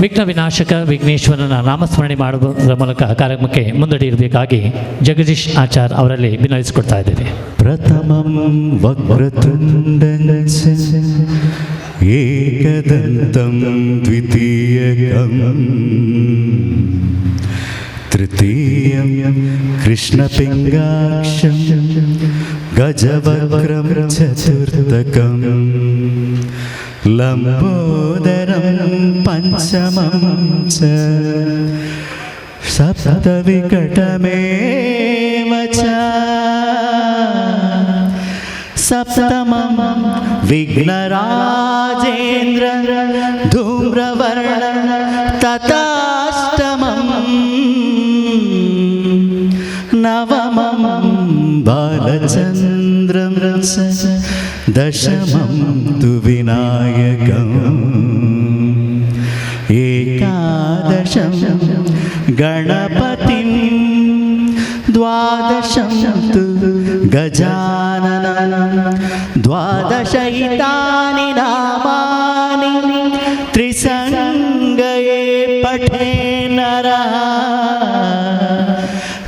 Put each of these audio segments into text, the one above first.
ವಿಘ್ನ ವಿನಾಶಕ ವಿಘ್ನೇಶ್ವರನ ನಾಮಸ್ಮರಣೆ ಮಾಡುವುದರ ಮೂಲಕ ಕಾರ್ಯಕ್ರಮಕ್ಕೆ ಮುಂದಡಿಯಿರಬೇಕಾಗಿ ಜಗದೀಶ್ ಆಚಾರ್ ಅವರಲ್ಲಿ ವಿನಂತಿಸಿಕೊಡ್ತಾ ಇದ್ದೇವೆ. ಪ್ರಥಮಂ ವಕ್ರತುಂಡಂ ಚ ಏಕದಂತಂ ದ್ವಿತೀಯಕಂ ತೃತೀಯಂ ಕೃಷ್ಣಪಿಂಗಾಕ್ಷಂ ಗಜವಕ್ರಂ ಚತುರ್ಥಕಂ ಲಂಬೋದರಂ ಪಂಚಮಂ ಚ ಸಪ್ತವಿಕಟಮೇವ ಚ ಸಪ್ತಮಂ ವಿಘ್ನರಾಜೇಂದ್ರ ಧೂಮ್ರವರ್ಣ ತಥಾಷ್ಟಮಂ ನವಮಂ ಬಾಲಚಂದ್ರಂ ಚ ದಶಮಂ ತು ವಿನಾಯಕಂ ಏಕಾದಶಂ ಗಣಪತಿಂ ದ್ವಾದಶಂ ತು ಗಜಾನನ ದ್ವಾದಶೈತಾನಿ ನಾಮಾನಿ ತ್ರಿಸಂಗಯೇ ಪಠೇ ನರಃ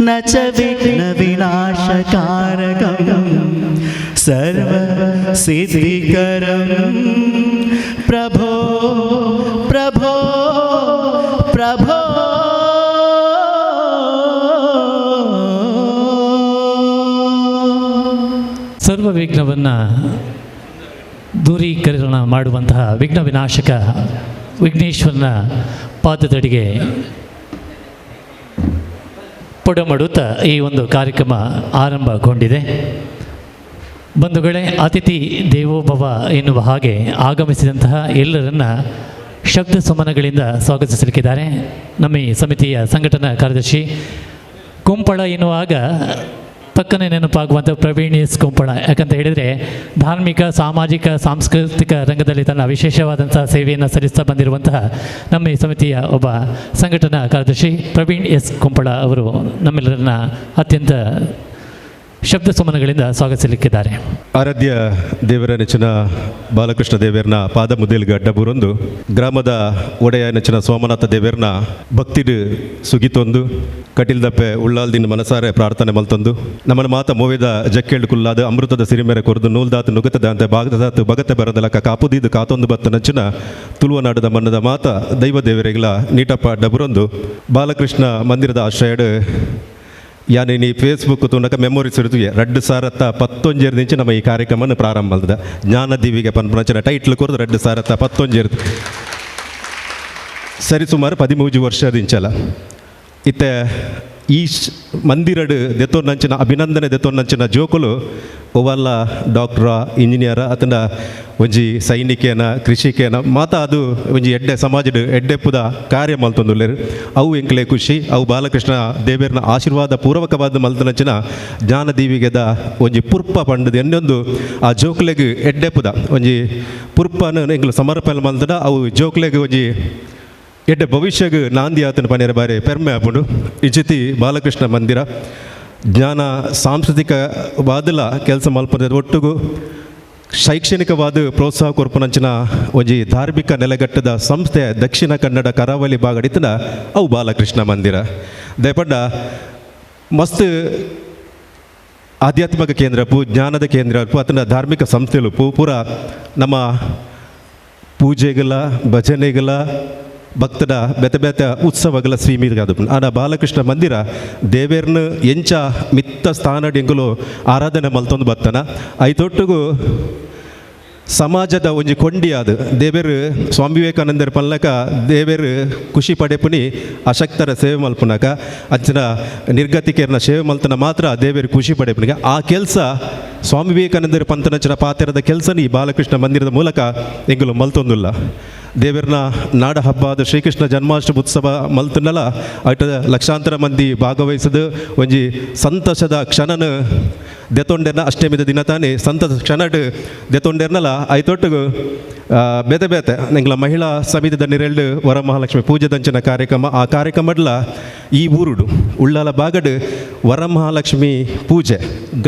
ನ ಚ ವಿಘ್ನ ವಿನಾಶಕಾರಕಂ ಸರ್ವ ಸಿದ್ಧಿಕರಂ ಪ್ರಭೋ ಪ್ರಭೋ ಪ್ರಭೋ. ಸರ್ವ ವಿಘ್ನವನ್ನು ದೂರೀಕರಣ ಮಾಡುವಂತಹ ವಿಘ್ನ ವಿನಾಶಕ ವಿಘ್ನೇಶ್ವರನ ಪಾದದಡಿಗೆ ಪೊಡಮಡುತ್ತಾ ಈ ಒಂದು ಕಾರ್ಯಕ್ರಮ ಆರಂಭಗೊಂಡಿದೆ. ಬಂಧುಗಳೇ, ಅತಿಥಿ ದೇವೋಭವ ಎನ್ನುವ ಹಾಗೆ ಆಗಮಿಸಿದಂತಹ ಎಲ್ಲರನ್ನ ಶಬ್ದ ಸುಮನಗಳಿಂದ ಸ್ವಾಗತಿಸಲಿಕ್ಕಿದ್ದಾರೆ ನಮ್ಮ ಈ ಸಮಿತಿಯ ಸಂಘಟನಾ ಕಾರ್ಯದರ್ಶಿ. ಕುಂಪಳ ಎನ್ನುವಾಗ ಪಕ್ಕನೆ ನೆನಪಾಗುವಂಥ ಪ್ರವೀಣ್ ಎಸ್ ಕುಂಪಳ. ಯಾಕಂತ ಹೇಳಿದರೆ ಧಾರ್ಮಿಕ, ಸಾಮಾಜಿಕ, ಸಾಂಸ್ಕೃತಿಕ ರಂಗದಲ್ಲಿ ತನ್ನ ವಿಶೇಷವಾದಂಥ ಸೇವೆಯನ್ನು ಸಲ್ಲಿಸ್ತಾ ಬಂದಿರುವಂತಹ ನಮ್ಮ ಈ ಸಮಿತಿಯ ಒಬ್ಬ ಸಂಘಟನಾ ಕಾರ್ಯದರ್ಶಿ ಪ್ರವೀಣ್ ಎಸ್ ಕುಂಪಳ ಅವರು ನಮ್ಮೆಲ್ಲರನ್ನ ಅತ್ಯಂತ ಶಬ್ದ ಸುಮನಗಳಿಂದ ಸ್ವಾಗತಿಸಲಿಕ್ಕಿದ್ದಾರೆ. ಆರಾಧ್ಯ ದೇವರ ನೆಚ್ಚಿನ ಬಾಲಕೃಷ್ಣ ದೇವರನ ಪಾದ ಮುದೇಲ್ಗ ಅಡ್ಡಬೂರೊಂದು ಗ್ರಾಮದ ಒಡೆಯ ನೆಚ್ಚಿನ ಸೋಮನಾಥ ದೇವರನ ಭಕ್ತಿಡು ಸುಗಿತೊಂದು ಕಟಿಲ್ದಪ್ಪೆ ಉಳ್ಳಾಲ್ದಿನ ಮನಸಾರೆ ಪ್ರಾರ್ಥನೆ ಮಲ್ತೊಂದು ನಮ್ಮನ ಮಾತ ಮೋವಿದ ಜಕ್ಕೆಳ್ಳು ಕುಲ್ಲಾದ ಅಮೃತದ ಸಿರಿಮೆರೆ ಕೊರದು ನೂಲ್ದಾತು ನುಗತದ ಅಂತೆ ಬಾಗದಾತು ಬಗತೆ ಬರದಲಕ ಕಾಪುದೀದು ಕಾತೊಂದು ಬತ್ತ ನೆಚ್ಚಿನ ತುಳುವನಾಡದ ಮನ್ನದ ಮಾತ ದೈವ ದೇವರಿಗಳ ನೀಟಪ್ಪ ಅಡ್ಡಬೂರೊಂದು ಬಾಲಕೃಷ್ಣ ಮಂದಿರದ ಆಶ್ರಯಡು ಯಾನಿ ನೀ ಫೇಸ್ಬುಕ್ ತುನಕ ಮೆಮೊರೀಸ್ ಇರುತ್ತವೆ. 2019 ನಿಂಚೆ ನಮ್ಮ ಈ ಕಾರ್ಯಕ್ರಮವನ್ನು ಪ್ರಾರಂಭ ಮಾಡಿದ ಜ್ಞಾನ ದೀವಿಗೆ ಪನ್ಪನಚನ ಟೈಟ್ಲ್ ಕೊರದು 2019 ಸರಿ ಸುಮಾರು 13 ವರ್ಷದಿಂಚಲ ಇತ್ತೆ ಈ ಮಂದಿರಡು ದೆತ್ತೊನ್ನಂಚಿನ ಅಭಿನಂದನೆ ದೆತ್ತೊನ್ನಂಚಿನ ಜೋಕುಲು ಒವಲ್ಲ ಡಾಕ್ಟ್ರ, ಇಂಜಿನಿಯರ ಅತನ ಒಂಜಿ ಸೈನಿಕೇನ, ಕೃಷಿಕೇನ ಮಾತ ಅದು ಒಂಜಿ ಎಡ್ಡೆ ಸಮಾಜದ ಎಡ್ಡೆಪ್ಪುದ ಕಾರ್ಯ ಮಲ್ತೊಂದುಲ್ಲೆರ್. ಅವು ಎಂಕ್ಲೆ ಖುಷಿ. ಅವು ಬಾಲಕೃಷ್ಣ ದೇವೇರ್ನ ಆಶೀರ್ವಾದ ಪೂರ್ವಕವಾದ ಮಲ್ತನಂಚಿನ ಜ್ಞಾನ ದೀವಿಗೆದ ಒಂಜಿ ಪುರ್ಪ ಪಂಡದ ಎನ್ನೊಂದು ಆ ಜೋಕ್ಲೆಗ್ ಎಡ್ಡೆಪ್ಪುದ ಒಂಜಿ ಪುರ್ಪನ ಎಂಕ್ಲು ಸಮರ್ಪಣೆ ಮಲ್ತದ ಅವು ಜೋಕ್ಲೆಗ್ ಒಂಜಿ ಎಡ್ಡೆ ಭವಿಷ್ಯಗ್ ನಾಂದಿ ಆತನ ಪನೇರ ಬಾರಿ ಪೆರ್ಮೆ ಆಪುಂಡು. ಇಚಿತಿ ಬಾಲಕೃಷ್ಣ ಮಂದಿರ ಜ್ಞಾನ ಸಾಂಸ್ಕೃತಿಕ ವಾದಲ ಕೆಲಸ ಮಲ್ಪದ ಒಟ್ಟುಗು ಶೈಕ್ಷಣಿಕವಾದ ಪ್ರೋತ್ಸಾಹ ಕೊರ್ಪುನಂಚಿನ ಒಂಜಿ ಧಾರ್ಮಿಕ ನೆಲೆಗಟ್ಟದ ಸಂಸ್ಥೆ ದಕ್ಷಿಣ ಕನ್ನಡ ಕರಾವಳಿ ಭಾಗಡಿತನ ಅವು ಬಾಲಕೃಷ್ಣ ಮಂದಿರ. ದಯಪಂಡ ಮಸ್ತ್ ಆಧ್ಯಾತ್ಮಿಕ ಕೇಂದ್ರ ಪೂ ಜ್ಞಾನದ ಕೇಂದ್ರ ಪೂ ಅತನ ಧಾರ್ಮಿಕ ಸಂಸ್ಥೆಲು ಪೂ ಪೂರ ನಮ್ಮ ಪೂಜೆಗಳ ಭಜನೆಗಳ ಭಕ್ತರ ಬೆತ ಬೆತ ಉತ್ಸವಗಳ ಸೀಮಿತ ಆನ ಬಾಲಕೃಷ್ಣ ಮಂದಿರ ದೇವೇರ್ನ ಎಂಚ ಮಿತ್ತ ಸ್ಥಾನಡಿಂಗುಲು ಆರಾಧನೆ ಮಲ್ತೊಂದು ಬತ್ತನ ಐತೊಟ್ಟುಗು ಸಮಾಜದ ಒಂಜಿ ಕೊಂಡಿ ಅದು ದೇವೇರು ಸ್ವಾಮಿ ವಿವೇಕಾನಂದರ ಪಲ್ಲಕ ದೇವೇರು ಖುಷಿ ಪಡೆಪುನಿ ಅಶಕ್ತರ ಸೇವೆ ಮಲ್ಪುನಕ ಅಂಚಿನ ನಿರ್ಗತಿಕೆಯರ್ನ ಸೇವೆ ಮಲ್ತನ ಮಾತ್ರ ದೇವೇರು ಖುಷಿ ಪಡೆಪುನಿಗ ಆ ಕೆಲಸ ಸ್ವಾಮಿ ವಿವೇಕಾನಂದರ ಪಂತನಂಚಿನ ಪಾತ್ರದ ಕೆಲಸನ ಈ ಬಾಲಕೃಷ್ಣ ಮಂದಿರದ ಮೂಲಕ ಎಂಗುಲು ಮಲ್ತೊಂದುಲ್ಲ. ದೇವರನ ನಾಡ ಹಬ್ಬ ಅದು ಶ್ರೀಕೃಷ್ಣ ಜನ್ಮಾಷ್ಟಮಿ ಉತ್ಸವ ಮಲ್ತನಲ ಅಟ ಲಕ್ಷಾಂತರ ಮಂದಿ ಭಾಗವಹಿಸದು ಒಂಜಿ ಸಂತಸದ ಕ್ಷಣನ ದೆತೊಂಡೆರ್ನ ಅಷ್ಟಮಿದ ದಿನ ತಾನೇ ಸಂತಸ ಕ್ಷಣಡ್ ದೆತೊಂಡೆರ್ನಲ ಐತೊಟ್ಟಿಗೆ ಬೇತೆ ಬೇತೆ ಎಂಗ್ಲ ಮಹಿಳಾ ಸಮಿತಿದ ನಿರೆಲ್ಡು ವರಮಹಾಲಕ್ಷ್ಮಿ ಪೂಜೆದಂಚಿನ ಕಾರ್ಯಕ್ರಮ ಆ ಕಾರ್ಯಕ್ರಮಡ್ಲ ಈ ಊರುಡು ಉಳ್ಳಾಲ ಬಾಗಡು ವರಮಹಾಲಕ್ಷ್ಮಿ ಪೂಜೆ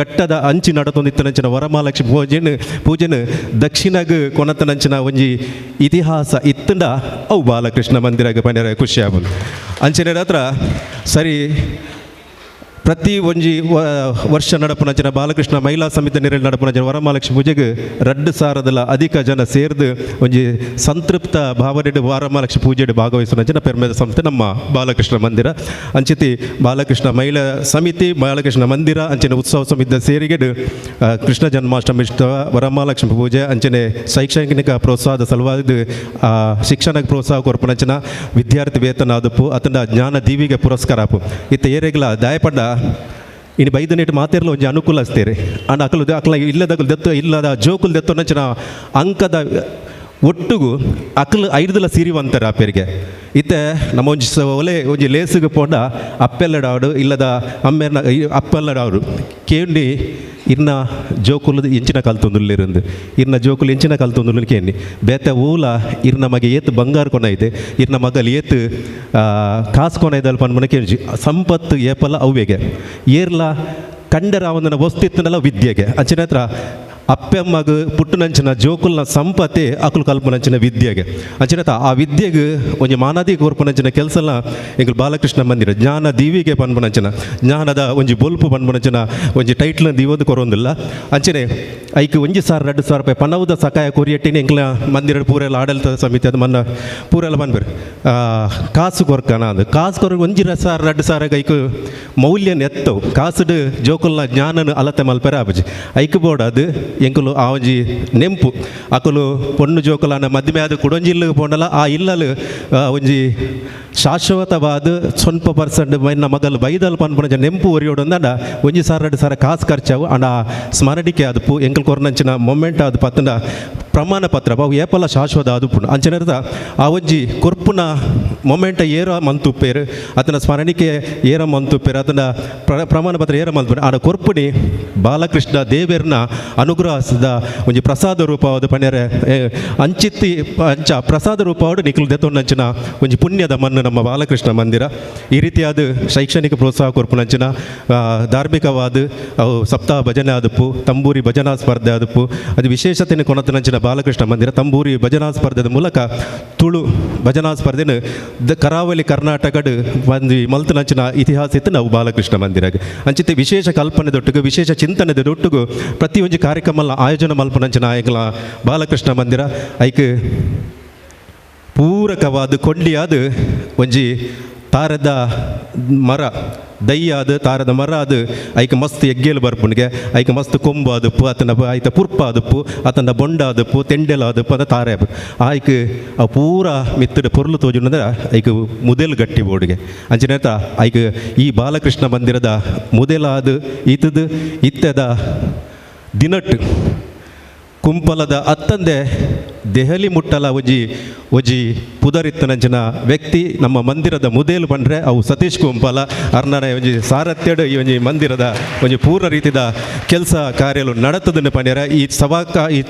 ಘಟ್ಟದ ಅಂಚಿ ನಡತೊಂದಿತ್ತನಂಚಿನ ವರಮಹಾಲಕ್ಷ್ಮಿ ಪೂಜೆನು ದಕ್ಷಿಣಗ್ ಕೊನತನಂಚಿನ ಒಂಜಿ ಇತಿಹಾಸ ಇತ್ತಂಡ ಅವು ಬಾಲಕೃಷ್ಣ ಮಂದಿರಗ್ ಪಂಡ್ಯರ ಖುಷಿ ಆಪುಂಡು. ಅಂಚನೆ ಹತ್ರ ಸರಿ ಪ್ರತಿ ಒಂಜಿ ವರ್ಷ ನಡಪುನಂಚಿನ ಬಾಲಕೃಷ್ಣ ಮಹಿಳಾ ಸಮಿತಿ ನಿರೆಲ್ ನಡಪುನಂಚಿನ ವರಮಹಾಲಕ್ಷ್ಮಿ ಪೂಜೆಗೆ 2000 ಅಧಿಕ ಜನ ಸೇರ್ದು ಒಂಜಿ ಸಂತೃಪ್ತ ಭಾವನೆಡ್ ವರಮಹಾಲಕ್ಷ್ಮಿ ಪೂಜೆಡ್ ಭಾಗವಹಿಸುವಂಚಿನ ಪೆರ್ಮೆದ ಸಂಸ್ಥೆ ನಮ್ಮ ಬಾಲಕೃಷ್ಣ ಮಂದಿರ. ಅಂಚಿತಿ ಬಾಲಕೃಷ್ಣ ಮಹಿಳಾ ಸಮಿತಿ ಬಾಲಕೃಷ್ಣ ಮಂದಿರ ಅಂಚಿನ ಉತ್ಸವ ಸಮಿತಿ ಸೇರಿಗೆಡ್ ಕೃಷ್ಣ ಜನ್ಮಾಷ್ಟಮಿ ವರಮಹಾಲಕ್ಷ್ಮಿ ಪೂಜೆ ಅಂಚನೆ ಶೈಕ್ಷಣಿಕ ಪ್ರೋತ್ಸಾಹದ ಸಲುವಾಗಿ ಶಿಕ್ಷಣಕ್ಕೆ ಪ್ರೋತ್ಸಾಹ ಕೊರ್ಪುನಂಚಿನ ವಿದ್ಯಾರ್ಥಿ ವೇತನ ಆದಪ್ಪು ಅತನ ಜ್ಞಾನ ದೀವಿಗೆ ಪುರಸ್ಕಾರ ಆಪು ಇತ್ತ ಏರೆಗ್ಲ ದಾಯಪಂಡ ಇನ್ನು ಬೈದನೇಟ್ ಮಾತೇರ್ಲ ಒಂಜಿ ಅನುಕೂಲ ಅಸ್ತೇರಿ ಅಂಡ್ ಅಕಲು ಅಕ್ಲ ಇಲ್ಲದಕಲು ದೆತ್ತು ಇಲ್ಲದ ಜೋಕುಲು ದೆತ್ತು ನಂಚಿನ ಅಂಕದ ಒಟ್ಟುಗು ಅಕಲು ಐದುಲ ಸಿರಿವಂತರ ಅಪ್ಪರಿಗೆ ಇತ್ತೆ ನಮ್ಮ ಒಂಜಿ ಒಲೆ ಒಂಜಿ ಲೇಸುಗೆ ಪೋಂಡ ಅಪ್ಪೆಲ್ಲಡಾಡು ಇಲ್ಲದ ಅಮ್ಮೆರ್ನ ಅಪ್ಪೆಲ್ಲಡಾಡು ಕೇಂಡಿ ಇನ್ನ ಜೋಕುಲು ಎಂಚಿನ ಕಲ್ತೊಂದುಲ್ಲಿರಂದು ಇರ್ನ ಜೋಕುಲು ಎಂಚಿನ ಕಲ್ತೊಂದುಲ್ಲ ಕೇಂಡಿ ಬೇತೆ ಊಲ ಇರ್ನ ಮಗೆ ಏತ್ ಬಂಗಾರ ಕೊನೈತೆ ಇರ್ನ ಮಗಲ್ ಏತ್ ಕಾಸು ಕೊನೈದಲ್ ಪನ್ಮನ ಕೇಂಜಿ ಸಂಪತ್ತು ಏಪಲ ಅವ್ವೆಗೆ ಏರ್ಲ ಕಂಡರಾವಂದನ ವಸ್ತಿತ್ತನಲ್ಲ ವಿದ್ಯೆಗೆ ಅಂಚಿನ ಹತ್ರ ಅಪ್ಪೆಮ್ಮಗ ಪುಟ್ಟುನಂಚಿನ ಜೋಕುಲ್ನ ಸಂಪತ್ತೆ ಅಕುಲು ಕಲ್ಪನಂಚಿನ ವಿದ್ಯೆಗೆ ಅಂಚಿನ ಆ ವಿದ್ಯೆಗೆ ಒಂಜಿ ಮಾನಾದಿ ಕೋರ್ಪುನಂಚಿನ ಕೆಲಸಲ ಎಂಕುಲು ಬಾಲಕೃಷ್ಣ ಮಂದಿರ ಜ್ಞಾನ ದೀವಿಗೆ ಪನ್ಪುನಂಚಿನ ಜ್ಞಾನದ ಒಂಜಿ ಬೊಲ್ಪು ಪನ್ಪುನಂಚಿನ ಒಂಜಿ ಟೈಟ್ಲ್ ದೀವೊಂದು ಕೊರೊಂದಿಲ್ಲ. ಅಂಚನೆ ಐಕ್ 1,000 2,000 ರೂಪಾಯಿ ಪಣವುದ ಸಕಾಯ ಕೊರಿಯಟ್ಟಿನ ಎಂಕ್ಲ ಮಂದಿರ ಪೂರೆಲ್ಲ ಆಡಳಿತ ಸಮಿತಿ ಅದು ಮನ್ನ ಪೂರೆಲ್ಲ ಪನ್ಪೆರ್ ಕಾಸು ಕೊರ್ಕನ ಅದು ಕಾಸು ಕೊರ 1,000 2,000 ಐಕ್ ಮೌಲ್ಯನ ಎತ್ತವು ಕಾಸುಡು ಜೋಕುಲ್ನ ಜ್ಞಾನನ ಅಲತೆ ಮಲ್ಪೆರ ಆಪುಜಿ ಐಕ್ ಬೋರ್ಡ್ ಅದು ಎಂಕುಲು ಆ ಒಂಜಿ ನೆಂಪು ಅಕುಲು ಪೊಣ್ಣು ಜೋಕುಲಾನ ಮದ್ಮೆ ಆದ ಕುಡೊಂಜಿ ಇಲ್ಲಗೆ ಪೋಂಡಲ ಆ ಇಲ್ಲಲು ಒಂಜಿ ಶಾಶ್ವತವಾದ ಸ್ವಲ್ಪ ಪರ್ಸೆಂಟ್ ಮೈನ ಮಗಲು ಬೈದಲ್ ಪನ್ಪುನಂಚ ನೆಂಪು ಒರಿಯೋಡು ಅಂದಂಡ 1,000 2,000 ಕಾಸು ಖರ್ಚಾವು ಅಂಡ ಆ ಸ್ಮರಣಿಕೆ ಆದಪು ಎಂಕುಲು ಕೊರ್ನಂಚಿನ ಮೊಮೆಂಟ್ ಆದ ಪತ್ತಂಡ ಪ್ರಮಾಣ ಪತ್ರ ಅವು ಏಪಲ ಶಾಶ್ವತ ಆದುಪುಂಡು. ಅಂಚನೆರ್ದ ಆ ಒಂಜಿ ಕೊರ್ಪುನ ಮೊಮೆಂಟ ಏರ ಮಂತುಪ್ಪೇರು ಆತನ ಸ್ಮರಣಿಕೆ ಏರ ಮಂತುಪ್ಪೇರು ಆತನ ಪ್ರಮಾಣ ಪತ್ರ ಏರ ಮಂತುಪ್ಪೇರು ಆಡ ಕೊರ್ಪುನಿ ಬಾಲಕೃಷ್ಣ ದೇವೇರ್ನ ಅನುಗ್ರಹದ ಒಂಜಿ ಪ್ರಸಾದ ರೂಪವಾದ ಪಣ್ಯರೆ ಅಂಚಿತ್ತಿ ಅಂಚ ಪ್ರಸಾದ ರೂಪವಾದ ನಿಖಿಲ್ ದೆತ್ತೊಂಡಂಚಿನ ಒಂಜಿ ಪುಣ್ಯದ ಮಣ್ಣು ನಮ್ಮ ಬಾಲಕೃಷ್ಣ ಮಂದಿರ. ಈ ರೀತಿಯಾದ ಶೈಕ್ಷಣಿಕ ಪ್ರೋತ್ಸಾಹ ಕೊರ್ಪುನಂಚಿನ ಧಾರ್ಮಿಕವಾದ ಅವು ಸಪ್ತಾಹ ಭಜನೆ ಆದಪ್ಪು ತಂಬೂರಿ ಭಜನಾ ಸ್ಪರ್ಧೆ ಆದಪ್ಪು ಅದು ವಿಶೇಷತೆಯನ್ನು ಕೊನತನಂಚಿನ ಬಾಲಕೃಷ್ಣ ಮಂದಿರ ತಂಬೂರಿ ಭಜನಾ ಸ್ಪರ್ಧೆದ ಮೂಲಕ ತುಳು ಭಜನಾ ಸ್ಪರ್ಧೆನ ಕರಾವಳಿ ಕರ್ನಾಟಕಡ್ ಒಂದು ಮಲ್ತನಂಚಿನ ಇತಿಹಾಸ ಇತ್ತು ನಾವು ಬಾಲಕೃಷ್ಣ ಮಂದಿರಗೆ. ಅಂಚಿತೆ ವಿಶೇಷ ಕಲ್ಪನೆ ದೊಟ್ಟುಗು ವಿಶೇಷ ಚಿಂತನೆ ದೊಟ್ಟುಗು ಪ್ರತಿಯೊಂದು ಕಾರ್ಯಕ್ರಮ ಆಯೋಜನೆ ಮಲ್ಪನಂಚಿನ ಎಂಗ್ಲ ಬಾಲಕೃಷ್ಣ ಮಂದಿರ ಐಕ್ ಪೂರಕವಾದ ಕೊಂಡಿಯಾದ ಒಂಜಿ ತಾರದ ಮರ ದಯ್ಯಾದ ತಾರದ ಮರ ಅದು ಐಕ್ ಮಸ್ತ್ ಎಗ್ಗೇಲು ಬರ್ಪುನಿಗೆ ಐಕ್ ಮಸ್ತ್ ಕೊಂಬು ಆದಪ್ಪು ಆತನ ಐತ ಪುರ್ಪ ಆದಪ್ಪು ಆತನ ಬೊಂಡ ಆದಪ್ಪು ತೆಂಡೆಲ ಆದಪ್ಪು ಅದ ತಾರೆ ಆಯ್ಕ್ ಆ ಪೂರ ಮಿತ್ತಡ ಪೊರ್ಲು ತೋಜುನಂದ್ರೆ ಐಕ್ ಮುದೆಲು ಗಟ್ಟಿ ಬೋರ್ಡ್ಗೆ ಅಂಚಿನ ಐಕ್ ಈ ಬಾಲಕೃಷ್ಣ ಮಂದಿರದ ಮುದೆಲಾದ ಇತ್ತದ ಇತ್ತದ ದಿನಟ್ಟು ಕುಂಪಲದ ಅತ್ತಂದೆ ದೆಹಲಿ ಮುಟ್ಟಲ ಒಂಜಿ ಒಂಜಿ ಪುದರಿತ್ತನಂಚಿನ ವ್ಯಕ್ತಿ ನಮ್ಮ ಮಂದಿರದ ಮುದೇಲು ಪಂಡ್ರೆ ಅವು ಸತೀಶ್ ಕುಂಪಲ ಅರ್ನನ ಒಂಜಿ ಸಾರಥ್ಯಡು ಈ ಒಂಜಿ ಮಂದಿರದ ಒಂಜಿ ಪೂರ್ಣ ರೀತಿದ ಕೆಲಸ ಕಾರ್ಯಲು ನಡತದನ್ನು ಪಂಡ್ಯಾರ. ಈ ಸವಾಕ ಈ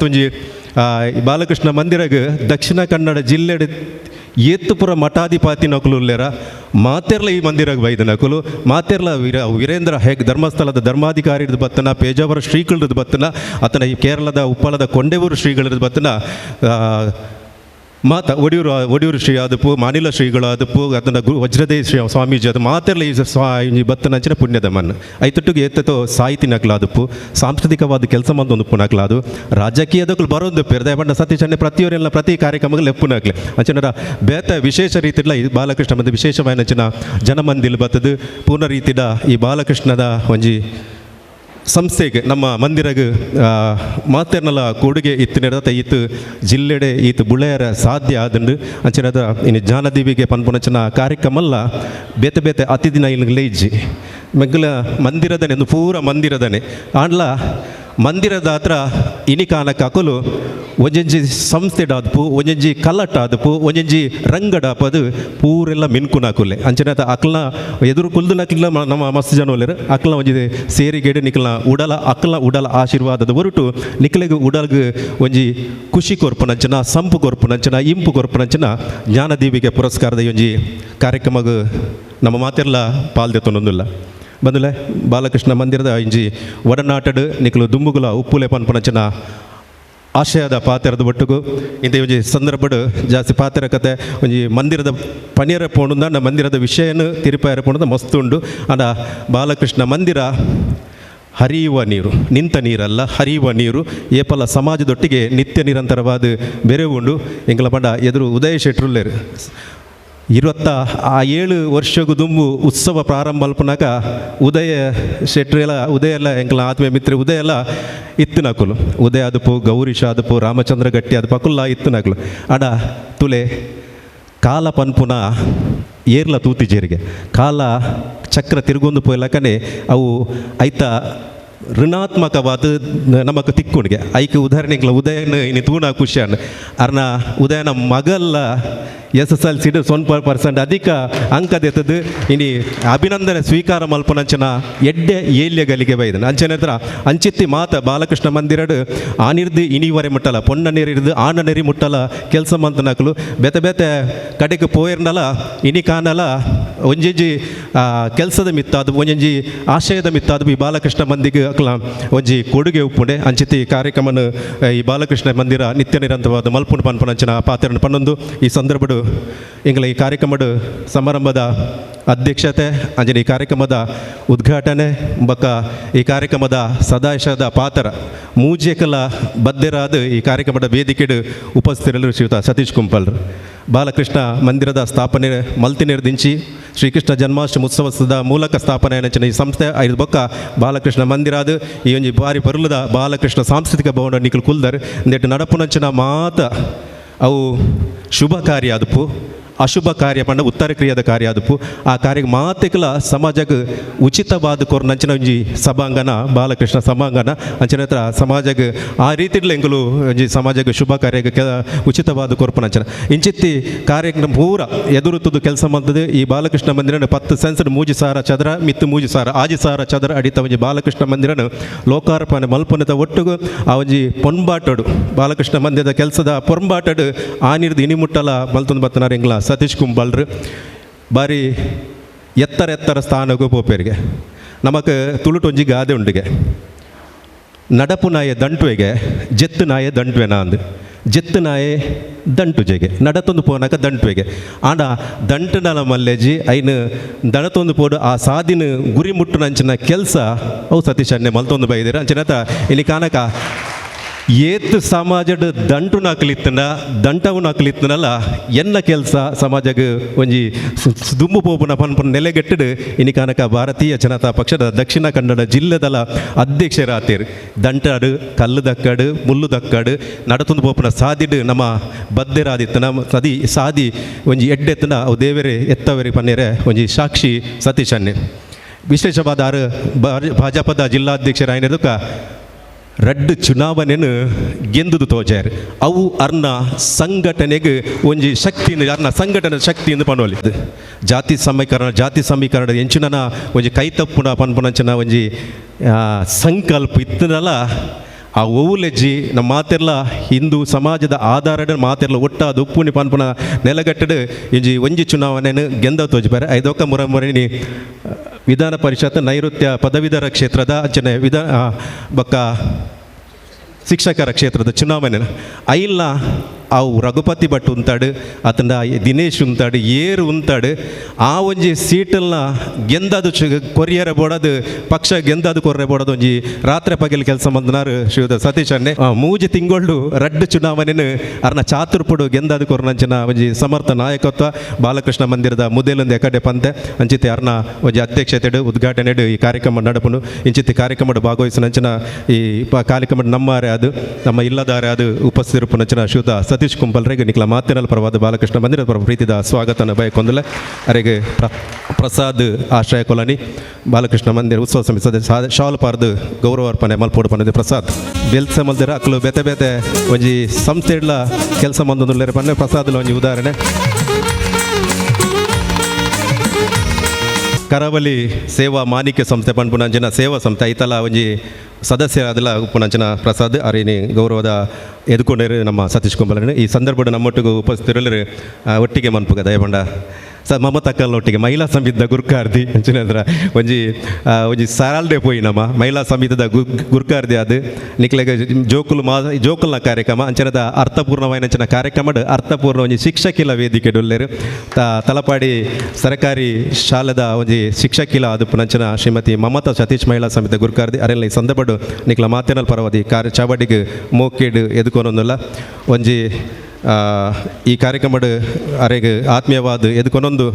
ಬಾಲಕೃಷ್ಣ ಮಂದಿರಗ್ ದಕ್ಷಿಣ ಕನ್ನಡ ಜಿಲ್ಲೆಡ್ ಏತ್ತುಪುರ ಮಠಾಧಿಪತಿ ನಕಲು ಉಲ್ಲೇರ ಮಾತೆರ್ಲ ಈ ಮಂದಿರಗ್ ಬೈದ ನಕಲು ಮಾತೆರ್ಲ ವೀರೇಂದ್ರ ಹೆಗ್ ಧರ್ಮಸ್ಥಳದ ಧರ್ಮಾಧಿಕಾರಿ ಬತ್ತನ ಪೇಜಾವರ ಶ್ರೀಗಳದ್ದು ಬತ್ತನ ಆತನ ಈ ಕೇರಳದ ಉಪ್ಪಳದ ಕೊಂಡೆವೂರು ಶ್ರೀಗಳದ್ದು ಬತ್ತನ ಮಾತ ಒಡಿಯೂರು ಒಡಿಯೂರು ಶ್ರೀ ಆದಪ್ಪು ಮಾನಿಲ ಶ್ರೀಗಳು ಆದಪ್ಪು ಅದನ್ನ ವಜ್ರದೇವಿ ಶ್ರೀ ಸ್ವಾಮೀಜಿ ಅದು ಮಾತೆರ್ಲ ಈ ಸ್ವಾ ಬತ್ತನಂಚಿನ ಪುಣ್ಯದ ಮಣ್ಣು ಐತೊಟ್ಟಿಗೆ ಎತ್ತೋ ಸಾಹಿತಿ ನಕಲಾದಪ್ಪು ಸಾಂಸ್ಕೃತಿಕವಾದ ಕೆಲಸ ಮಂದೊಂದು ಪುನಕ್ಲಾದು ರಾಜಕೀಯದಕ್ಕೂ ಬರೋದು ಪೆರ್ದೆ ಬಣ್ಣ ಸತೀಶ್ ಅಣ್ಣೆ ಪ್ರತಿಯವರೆಲ್ಲ ಪ್ರತಿ ಕಾರ್ಯಕ್ರಮಗಳು ಲೆಪ್ಪುನಕ್ಲೆ ಅಂಚಿನ ಬೇತ ವಿಶೇಷ ರೀತಿಯ ಈ ಬಾಲಕೃಷ್ಣ ಮಂದಿ ವಿಶೇಷವಾದ ಜನಮಂದಿಲ್ ಬತ್ತದು ಪೂರ್ಣ ರೀತಿಯ ಈ ಬಾಲಕೃಷ್ಣದ ಒಂಜಿ ಸಂಸ್ಥೆಗೆ ನಮ್ಮ ಮಂದಿರಗ್ ಮಾತೆರ್ನಲ ಕೊಡುಗೆ ಇತ್ತಿನ ಈತು ಜಿಲ್ಲೆಡೆ ಈತ ಬುಳೆಯರ ಸಾಧ್ಯ ಆದಂಡು ಅಂಚಿನದ ಇನ್ನು ಜ್ಞಾನದೀವಿಗೆ ಪನ್ಪುನಂಚಿನ ಕಾರ್ಯಕ್ರಮ ಅಲ್ಲ ಬೇತೆ ಬೇತೆ ಅತಿದಿನ ಇಲ್ಲಿ ಇಜ್ಜಿ ಮೆಗ್ಲ ಮಂದಿರದನೆ ಒಂದು ಪೂರ ಮಂದಿರದನೆ ಆಂಡ್ಲ ಮಂದಿರದಾತ್ರ ಇನಿಕಾನಕ ಅಕುಲು ಒಂಜೊಂಜಿ ಸಂಸ್ಥೆಡಾದಪು ಒಂಜೊಂಜಿ ಕಲ್ಲಟ್ಟಾದಪು ಒಂಜೊಂಜಿ ರಂಗಡಾಪದು ಪೂರೆಲ್ಲ ಮಿನ್ಕುನಾಕುಲೆ. ಅಂಚನೆ ಅಕ್ಲನ ಎದುರು ಕುಲ್ದು ನಕ್ಲ ನಮ್ಮ ಮಸ್ತ್ ಜನ ಒಲ್ಲೆರ್ ಅಕ್ಲನ ಒಂಜಿ ಸೇರಿಗೇಡು ನಿಕ್ಲನ ಉಡಲ ಅಕ್ಲನ ಉಡಲ ಆಶೀರ್ವಾದದ ಹೊರಟು ನಿಕ್ಲೆಗ್ ಉಡಲ್ಗ್ ಒಂಜಿ ಖುಷಿ ಕೊರ್ಪುನಂಚಿನ ಸಂಪು ಕೊರ್ಪುನಂಚಿನ ಇಂಪು ಕೊರ್ಪುನಂಚಿನ ಜ್ಞಾನದೀವಿಗೆ ಪುರಸ್ಕಾರದ ಒಂಜಿ ಕಾರ್ಯಕ್ರಮಗ್ ನಮ್ಮ ಮಾತೆಲ್ಲ ಪಾಲ್ದೆತ್ತೊಂದೊಂದುಲ್ಲ. ಬಂದುಲೆ ಬಾಲಕೃಷ್ಣ ಮಂದಿರದ ಇಂಜಿ ಒಡನಾಟಡು ನಿಕ್ಲು ದುಂಬುಗುಲ ಉಪ್ಪುಲೆ ಪನ್ಪುನಂಚಿನ ಆಶಯದ ಪಾತೆರದ ಒಟ್ಟುಗು ಇಂಥ ಒಂಜಿ ಸಂದರ್ಭಡು ಜಾಸ್ತಿ ಪಾತೆರ ಕತೆ ಒಂಜಿ ಮಂದಿರದ ಪನಿಯರ ಪೋಣುಂದ ಮಂದಿರದ ವಿಷಯನು ತಿರುಪಾಯರ ಪೋಣುಂದ ಮಸ್ತ್ ಉಂಡು. ಆಂಡ ಬಾಲಕೃಷ್ಣ ಮಂದಿರ ಹರಿಯುವ ನೀರು, ನಿಂತ ನೀರಲ್ಲ, ಹರಿಯುವ ನೀರು ಏಪಲ ಸಮಾಜದೊಟ್ಟಿಗೆ ನಿತ್ಯ ನಿರಂತರವಾದ ಬೆರೆ ಉಂಡು. ಎಂಕಲ ಪಂಡ ಎದುರು ಉದಯ ಶೆಟ್ರುಲ್ಲೇರು 27 ವರ್ಷಗು ದುಂಬು ಉತ್ಸವ ಪ್ರಾರಂಭ ಅಲ್ಪನಾಕ ಉದಯ ಶೆಟ್ರೆಲ್ಲ ಉದಯ ಎಲ್ಲ ಎಂಕಲ ಆತ್ಮೀಯ ಮಿತ್ರ ಉದಯ ಎಲ್ಲ ಇತ್ತಿನಕುಲು ಉದಯ ಆದಪು ಗೌರೀಶ ಆದಪು ರಾಮಚಂದ್ರ ಗಟ್ಟಿ ಆದಪು ಅಕುಲ್ಲ ಇತ್ತಿನಕುಲು. ಅಡ ತುಲೆ ಕಾಲ ಪನ್ಪುನ ಏರ್ಲ ತೂತಿ ಜೇರಿಗೆ ಕಾಲ ಚಕ್ರ ತಿರುಗೊಂದು ಪೋಯ್ಲಕನೆ ಅವು ಐತ ಋಣಾತ್ಮಕವಾದ ನಮಕ್ ತಿಕ್කුಣಿಗೆ ಐಕ್ ಉದಾಹರಣೆ ಉದಯನ ಇನಿ ತೂಣ ಖುಷಿಯನ್ ಅರ್ನ ಉದಯನ ಮಗಲ್ಲ SSLC 1% ಅಧಿಕ ಅಂಕದೆತ್ತದು ಇನಿ ಅಭಿನಂದನೆ ಸ್ವೀಕಾರ ಮಲ್ಪನಂಚಿನ ಎಡ್ಡೆ ಏಲ್ಯ ಗಲಿಗೆ ಬೈದನ. ಅಂಚನೆ ಹತ್ರ ಅಂಚಿತ್ತಿ ಮಾತ ಬಾಲಕೃಷ್ಣ ಮಂದಿರಡು ಆನಿರ್ದು ಇನಿವರೆ ಮುಟ್ಟಲ ಪೊಣ್ಣ ನೀರಿರ್ದು ಆಣ ನೆರಿ ಮುಟ್ಟಲ ಕೆಲಸ ಮಂತನಕಲು ಬೆತೆ ಬೆತೆ ಕಡೆಗೆ ಪೋಯಿರ್ನಲ ಇನಿ ಕಾನಲ ಒಂಜೊಂಜಿ ಕೆಲಸದ ಮಿತ್ತಾದ ಒಂಜೊಂಜಿ ಆಶಯದ ಮಿತ್ತಾದ ಈ ಬಾಲಕೃಷ್ಣ ಮಂದಿಗೆ ಅಕ್ಲ ಒಂಜಿ ಕೊಡುಗೆ ಉಪ್ಪುಂಡೆ. ಅಂಚಿತಿ ಕಾರ್ಯಕ್ರಮನ ಈ ಬಾಲಕೃಷ್ಣ ಮಂದಿರ ನಿತ್ಯ ನಿರಂತರವಾದ ಮಲ್ಪುಂಡು ಪನ್ಪುನಂಚಿನ ಪಾತ್ರನ ಪನ್ನೊಂದು ಈ ಸಂದರ್ಭಡು ಎಂಗಳ ಈ ಕಾರ್ಯಕ್ರಮದ ಸಮಾರಂಭದ ಅಧ್ಯಕ್ಷತೆ ಅಂಜನೆ ಈ ಕಾರ್ಯಕ್ರಮದ ಉದ್ಘಾಟನೆ ಬೊಕ್ಕ ಈ ಕಾರ್ಯಕ್ರಮದ ಸದಾಶಯದ ಪಾತ್ರ ಮೂಜೆಕಲ ಬದ್ದೆರಾದ ಈ ಕಾರ್ಯಕ್ರಮದ ವೇದಿಕೆಡು ಉಪಸ್ಥಿತರು ಶ್ರೀಯುತ ಸತೀಶ್ ಕುಂಪಲ್ರು. ಬಾಲಕೃಷ್ಣ ಮಂದಿರದ ಸ್ಥಾಪನೆ ಮಲ್ತಿನಿರ್ದಿಂಚಿ ಶ್ರೀಕೃಷ್ಣ ಜನ್ಮಾಷ್ಟಮಿ ಉತ್ಸವದ ಮೂಲಕ ಸ್ಥಾಪನೆ ಅಂಚಿನ ಈ ಸಂಸ್ಥೆ ಐದು ಬೊಕ್ಕ ಬಾಲಕೃಷ್ಣ ಮಂದಿರಾದ ಈ ಒಂಜಿ ಬಾರಿ ಪರುಲದ ಬಾಲಕೃಷ್ಣ ಸಾಂಸ್ಕೃತಿಕ ಭವನ ನಿಕಲ್ ಕುಲ್ದರ್ ನೆಟ್ಟು ನಡಪುನಂಚಿನ ಮಾತ ಅವು ಶುಭ ಕಾರ್ಯ ಅದುಪು ಅಶುಭ ಕಾರ್ಯ ಪಂಡ ಉತ್ತರ ಕ್ರಿಯದ ಕಾರ್ಯ ಅದುಪು ಆ ಕಾರ್ಯ ಮಾತೆಕಲ ಸಮಾಜಕ್ಕೆ ಉಚಿತವಾದ ಕೊರ್ನಂಚಿನ ಒಂಜಿ ಸಭಾಂಗಣ ಬಾಲಕೃಷ್ಣ ಸಭಾಂಗಣ ಅಂಚಿನ ಹತ್ರ ಸಮಾಜಕ್ಕೆ ಆ ರೀತಿಡ್ಲ ಎಂಕುಲು ಒಂಜಿ ಸಮಾಜಕ್ಕೆ ಶುಭ ಕಾರ್ಯಕ್ಕೆ ಉಚಿತವಾದ ಕೊರ್ಪನಂಚಿನ ಇಂಚಿತ್ತಿ ಕಾರ್ಯಕ್ರಮ ಪೂರ ಎದುರುತ್ತದು ಕೆಲಸ ಮಾಡ್ತದೆ. ಈ ಬಾಲಕೃಷ್ಣ ಮಂದಿರನ 10 ಸೆನ್ಸ್ 3,000 ಚದರ ಮಿತ್ತು 3,000 6,000 ಚದರ ಅಡಿತ ಒಂಜಿ ಬಾಲಕೃಷ್ಣ ಮಂದಿರನ ಲೋಕಾರ್ಪಣೆ ಮಲ್ಪನದ ಒಟ್ಟುಗು ಆ ಒಂಜಿ ಪೊಂಬಾಟಡು ಬಾಲಕೃಷ್ಣ ಮಂದಿರದ ಕೆಲಸದ ಪೊಂಬಾಟಡು ಆನಿರ್ದು ಇನಿಮುಟ್ಟಲ ಮಲ್ತೊಂದು ಬತ್ತನಾರ ಎಂಗ್ಲ ಸತೀಶ್ ಕುಂಬಾಲ್ರು ಬಾರಿ ಎತ್ತರ ಎತ್ತರ ಸ್ಥಾನಗೂ ಪೋಪೇರಿಗೆ. ನಮಕ್ ತುಳುಟೊಂಜಿ ಗಾದೆ ಉಂಡಿಗೆ ನಡಪು ನಾಯೆ ದಂಟುವೆಗೆ ಜೆತ್ತು ನಾಯೆ ದಂಟುವೆನಾ ಅಂದು ಜೆತ್ತು ನಾಯೆ ದಂಟು ಜೆಗೆ ನಡತೊಂದು ಪೋನಕ ದಂಟುವೆಗೆ ಆಂಡ ದಂಟುನಲ ಮಲ್ಲೇಜಿ ಐನು ದಡತೊಂದು ಪೋಡು ಆ ಸಾದಿನ ಗುರಿ ಮುಟ್ಟುನಂಚಿನ ಕೆಲಸ ಅವು ಸತೀಶ್ ಅಣ್ಣೆ ಮಲ್ತೊಂದು ಬೈದಿರ. ಅಂಚಿನತ ಇಲ್ಲಿ ಕಾನಕ ಏತ್ ಸಮಾಜದ ದಂಟು ನಾಕಲಿತ್ತನ ದಂಟವು ನಾಕಲಿತ್ತನಲ್ಲ ಎನ್ನ ಕೆಲಸ ಸಮಾಜಕ್ಕೆ ಒಂಜಿ ದುಂಬು ಪೋಪುನ ಪನ್ಪುನ ನೆಲೆಗೆಟ್ಟಿಡು ಇನಿ ಕಾನಕ ಭಾರತೀಯ ಜನತಾ ಪಕ್ಷದ ದಕ್ಷಿಣ ಕನ್ನಡ ಜಿಲ್ಲೆದಲ ಅಧ್ಯಕ್ಷರಾತೇರು. ದಂಟಾಡು ಕಲ್ಲು ದಕ್ಕಾಡು ಮುಳ್ಳು ದಕ್ಕಾಡು ನಡತೊಂದು ಪೋಪುನ ಸಾದಿಡು ನಮ್ಮ ಬದ್ದೆರಾದಿತ್ತನ ಸದಿ ಸಾದಿ ಒಂಜಿ ಎಡ್ಡೆತ್ತನ ಅವು ದೇವರೇ ಎತ್ತವರಿ ಪನ್ನೇರೆ ಒಂಜಿ ಸಾಕ್ಷಿ ಸತೀಶ್ ಅಣ್ಣೆ. ವಿಶೇಷವಾದ ಆರು ಭಾಜಪದ ಜಿಲ್ಲಾಧ್ಯಕ್ಷರಾಯಿನದಕ್ಕ ರಡ್ಡು ಚುನಾವಣೆಯನ್ನು ಗೆಂದುದು ತೋಜಾರ್ ಅವು ಅರ್ನ ಸಂಘಟನೆಗೆ ಒಂಜಿ ಶಕ್ತಿ ಅರ್ನ ಸಂಘಟನೆ ಶಕ್ತಿ ಎಂದು ಪಣೋಲಿ. ಜಾತಿ ಸಮೀಕರಣ ಎಂಚಿನ ಒಂಜಿ ಕೈ ತಪ್ಪುನ ಪನ್ಪುನಂಚಿನ ಒಂಜಿ ಸಂಕಲ್ಪ ಇತ್ತನಲ್ಲ ಆ ಓವುಲೆಜ್ಜಿ ನಮ್ಮ ಮಾತೆಲ್ಲ ಹಿಂದೂ ಸಮಾಜದ ಆಧಾರದ ಮಾತೆಲ್ಲ ಒಟ್ಟಾದ ಉಪ್ಪುನಿ ಪನ್ಪುನ ನೆಲಗಟ್ಟಡು ಇಂಜಿ ಒಂಜಿ ಚುನಾವಣೆಯನ್ನು ಗೆಂದ ತೋಜಿಪಾರೆ. ಐದೊಕ್ಕ ಮುರಮುರಣಿ ವಿಧಾನ ಪರಿಷತ್ ನೈಋತ್ಯ ಪದವೀಧರ ಕ್ಷೇತ್ರದ ಅಂಚನೆ ವಿಧಾನ ಬೊಕ್ಕ ಶಿಕ್ಷಕರ ಕ್ಷೇತ್ರದ ಚುನಾವಣೆ ಐಲ್ಲ ಅವು ರಘುಪತಿ ಭಟ್ ಉಂತಾಡು ಆತಂಡ ದಿನೇಶ್ ಉಂತಾಡು ಏರು ಉಂತಾಡು ಆ ಒಂಜಿ ಸೀಟಲ್ನ ಗೆಂದದು ಕೊರಿಯರ ಬೋಡದು ಪಕ್ಷ ಗೆಂದದು ಕೊರ್ರೆ ಬೋಡದು ಒಂಜಿ ರಾತ್ರಿ ಪಗಲು ಕೆಲಸ ಮಂದನಾರು ಶ್ರೀಯುತ ಸತೀಶ್ ಅಣ್ಣೆ. 3 ತಿಂಗಳು ರಡ್ಡು ಚುನಾವಣೆನು ಅರ್ನ ಚಾತುರ್ಪುಡು ಗೆಂದದು ಕೊರ್ನಂಚಿನ ಒಂಜಿ ಸಮರ್ಥ ನಾಯಕತ್ವ ಬಾಲಕೃಷ್ಣ ಮಂದಿರದ ಮುದೇಲೊಂದು ಎಕಡೆ ಪಂತೆ ಅಂಚಿತೆ ಅರ್ನ ಒಂಜಿ ಅಧ್ಯಕ್ಷತೆಡು ಉದ್ಘಾಟನೆಡು ಈ ಕಾರ್ಯಕ್ರಮ ನಡಪುನು. ಇಂಚಿತಿ ಕಾರ್ಯಕ್ರಮ ಭಾಗವಹಿಸಿನಂಚಿನ ಈ ಕಾರ್ಯಕ್ರಮ ನಮ್ಮಾರೆ ಅದು ನಮ್ಮ ಇಲ್ಲದಾರೆ ಅದು ಉಪಸ್ಥಿತಿರುಪುನಂಚಿನ ಶ್ರೀಯುತ ಸತೀಶ್ Satish ಕುಂಪಲ್ರೆಗ್ ನಿಕ್ಲ ಮಾತೆನಲ್ ಪರವಾದ ಬಾಲಕೃಷ್ಣ ಮಂದಿರದ ಪರ ಪ್ರೀತಿದ ಸ್ವಾಗತನ ಬಯಕೊಂದುಲ್ಲ. ಅರೆಗೆ ಪ್ರಸಾದ್ ಆಶ್ರಯ ಕೊಲನಿ ಬಾಲಕೃಷ್ಣ ಮಂದಿರ ಉತ್ಸವ ಸಮಿತಿ ಸದಸ್ಯ ಶಾಲ್ ಪಾರ್ದು ಗೌರವಾರ್ಪಣೆ ಮಲ್ಪೋಡು ಪನ್ನದೆ ಪ್ರಸಾದ್ ಬೆಲ್ಸ ಮಲ್ದಿರ ಅಕ್ಲು ಬೇತೆ ಬೇತೆ ಒಂಜಿ ಸಂಸ್ಥೆಡ್ಲ ಕೆಲಸ ಮಂದೊಂದುಲ್ಲೆರ್ ಪನ್ನೆ ಪ್ರಸಾದ್ಲ ಒಂಜಿ ಉದಾಹರಣೆ. ಕರಾವಳಿ ಸೇವಾ ಮಾಣಿಕ್ಯ ಸಂಸ್ಥೆ ಪನ್ಪುನಂಚಿನ ಸೇವಾ ಸಂಸ್ಥೆ ಐತಲ ಒಂಜಿ ಸದಸ್ಯರಾದಲ ಉಪ್ಪುನಂಚಿನ ಪ್ರಸಾದ್ ಅರಿನಿ ಗೌರವದ ಎದುಕೊಂಡರು ನಮ್ಮ ಸತೀಶ್ ಕುಂಬಲನ್. ಈ ಸಂದರ್ಭದ ನಮ್ಮೊಟ್ಟಿಗೆ ಉಪಸ್ಥಿತರು ಒಟ್ಟಿಗೆ ಮನ್ಪುಗ ದಯಪಂಡ ಸ ಮಮತಕ್ಕಲ್ನ ಒಟ್ಟಿಗೆ ಮಹಿಳಾ ಸಮಿತಿದ ಗುರ್ಕಾರ್ದಿ ಅಂಚಿನಂದ್ರ ಒಂಜಿ ಒಂಜಿ ಸಾರಾಲ್ಡೆ ಪೋಯಿ ನಮ್ಮ ಮಹಿಳಾ ಸಮಿತಿದ ಗುರ್ಕಾರ್ದಿ ಅದು ನಿಕ್ಲೆಗ ಜೋಕುಲು ಮಾ ಜೋಕುಲ್ನ ಕಾರ್ಯಕ್ರಮ ಅಂಚಿನದ ಅರ್ಥಪೂರ್ಣವಾಯಿನಂಚಿನ ಕಾರ್ಯಕ್ರಮಡ್ ಅರ್ಥಪೂರ್ಣ ಒಂಜಿ ಶಿಕ್ಷಕಿಲ ವೇದಿಕೆ ಡೊಲ್ಲೆರು ತಲಪಾಡಿ ಸರಕಾರಿ ಶಾಲೆದ ಒಂಜಿ ಶಿಕ್ಷಕಿಲ ಅದು ಪುನಂಚಿನ ಶ್ರೀಮತಿ ಮಮತಾ ಸತೀಶ್ ಮಹಿಳಾ ಸಮಿತಿ ಗುರ್ಕಾರ್ದಿ ಅರೆಲ್ಲ ಈ ಸಂದರ್ಭಡು ನಿಕ್ಲ ಮಾತೇನಲ್ ಪರವಾದಿ ಕಾರ್ಯ ಚಾವಡಿಗೆ ಮೋಕೆಡ್ ಎದುಕೊನೊಂದುಲ್ಲ ಒಂಜಿ ಈ ಕಾರ್ಯಕ್ರಮಡ್ ಅರೆಗ್ ಆತ್ಮೀಯವಾದ ಎದುಕೊನೊಂದು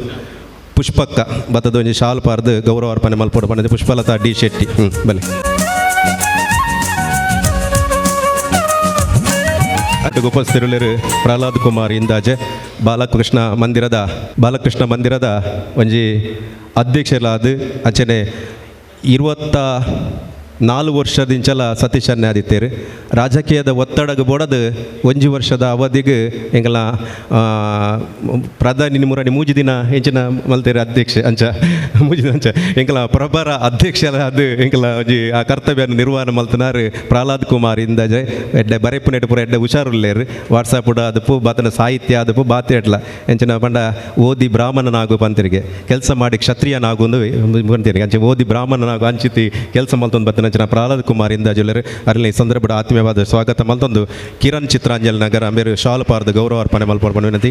ಪುಷ್ಪಕ್ಕ ಬತ್ತದ ಒಂಜಿ ಶಾಲ್ ಪಾರ್ದು ಗೌರವ ಅರ್ಪಣೆ ಮಲ್ಪೋಡು ಪಂಡದೆ ಪುಷ್ಪಲತಾ ಡಿ ಶೆಟ್ಟಿ. ಬಲೆ ಅಟ್ಟುಗು ಉಪಸ್ಥಿತರುಲ್ಲೆರ್ ಪ್ರಹ್ಲಾದ್ ಕುಮಾರ್ ಇಂದಾಜೆ ಬಾಲಕೃಷ್ಣ ಮಂದಿರದ ಒಂಜಿ ಅಧ್ಯಕ್ಷರಾದ ಅಂಚನೆ 24 ವರ್ಷದಿಂಚಲ ಸತೀಶ್ ಆದಿತ್ತೇರು ರಾಜಕೀಯದ ಒತ್ತಡಗ ಬೋಡದು ಒಂಜಿ ವರ್ಷದ ಅವಧಿಗೆ ಎಂಗಲ ಪ್ರಧಾನಿ ಮುರಾಣಿ ಮೂಜಿ ದಿನ ಎಂಚಿನ ಮಲ್ತೇರು ಅಧ್ಯಕ್ಷ ಅಂಚ ಮೂಜಿ ದಿನ ಅಂಚ ಎಂಕಲ ಪ್ರಭರ ಅಧ್ಯಕ್ಷರಾದ ಎಂಕಲ ಒಂಜಿ ಆ ಕರ್ತವ್ಯ ನಿರ್ವಹಣೆ ಮಲ್ತನಾರು ಪ್ರಹ್ಲಾದ್ ಕುಮಾರ್ ಇಂದಾಜೆ ಎಡ್ಡೆ ಬರೆಪುನೆಟ್ ಪೂರ ಎಡ್ಡೆ ಹುಷಾರುಲ್ಲೇರು ವಾಟ್ಸಾಪ್ ಅದಪ್ಪು ಬಾತನ ಸಾಹಿತ್ಯ ಅದಪ್ಪು ಬಾತೆ ಎಡ್ಲ ಎಂಚಿನ ಪಂಡ ಓದಿ ಬ್ರಾಹ್ಮಣನಾಗು ಪಂತರಿಗೆ ಕೆಲಸ ಮಾಡಿ ಕ್ಷತ್ರಿಯನಾಗು ಪಂತರಿಗೆ ಅಂಚೆ ಓದಿ ಬ್ರಾಹ್ಮಣನಾಗು ಅಂಚಿತಿ ಕೆಲಸ ಮಲ್ತೊಂದು ಬತ್ತನ ಅಂಚಿನ ಪ್ರಹ್ಲಾದ್ ಕುಮಾರ್ ಇಂದಾಜುಲ್ಲೇರು ಅರಲ್ಲಿ ಈ ಸಂದರ್ಭದ ಆತ್ಮೀಯವಾದ ಸ್ವಾಗತ ಮಲ್ತೊಂದು ಕಿರಣ್ ಚಿತ್ರಾಂಜಲಿ ನಗರ ಮೇರು ಶಾಲು ಪಾರ್ದು ಗೌರವ ಅರ್ಪಣೆ ಮಲ್ಪೊಡು ವಿನಂತಿ.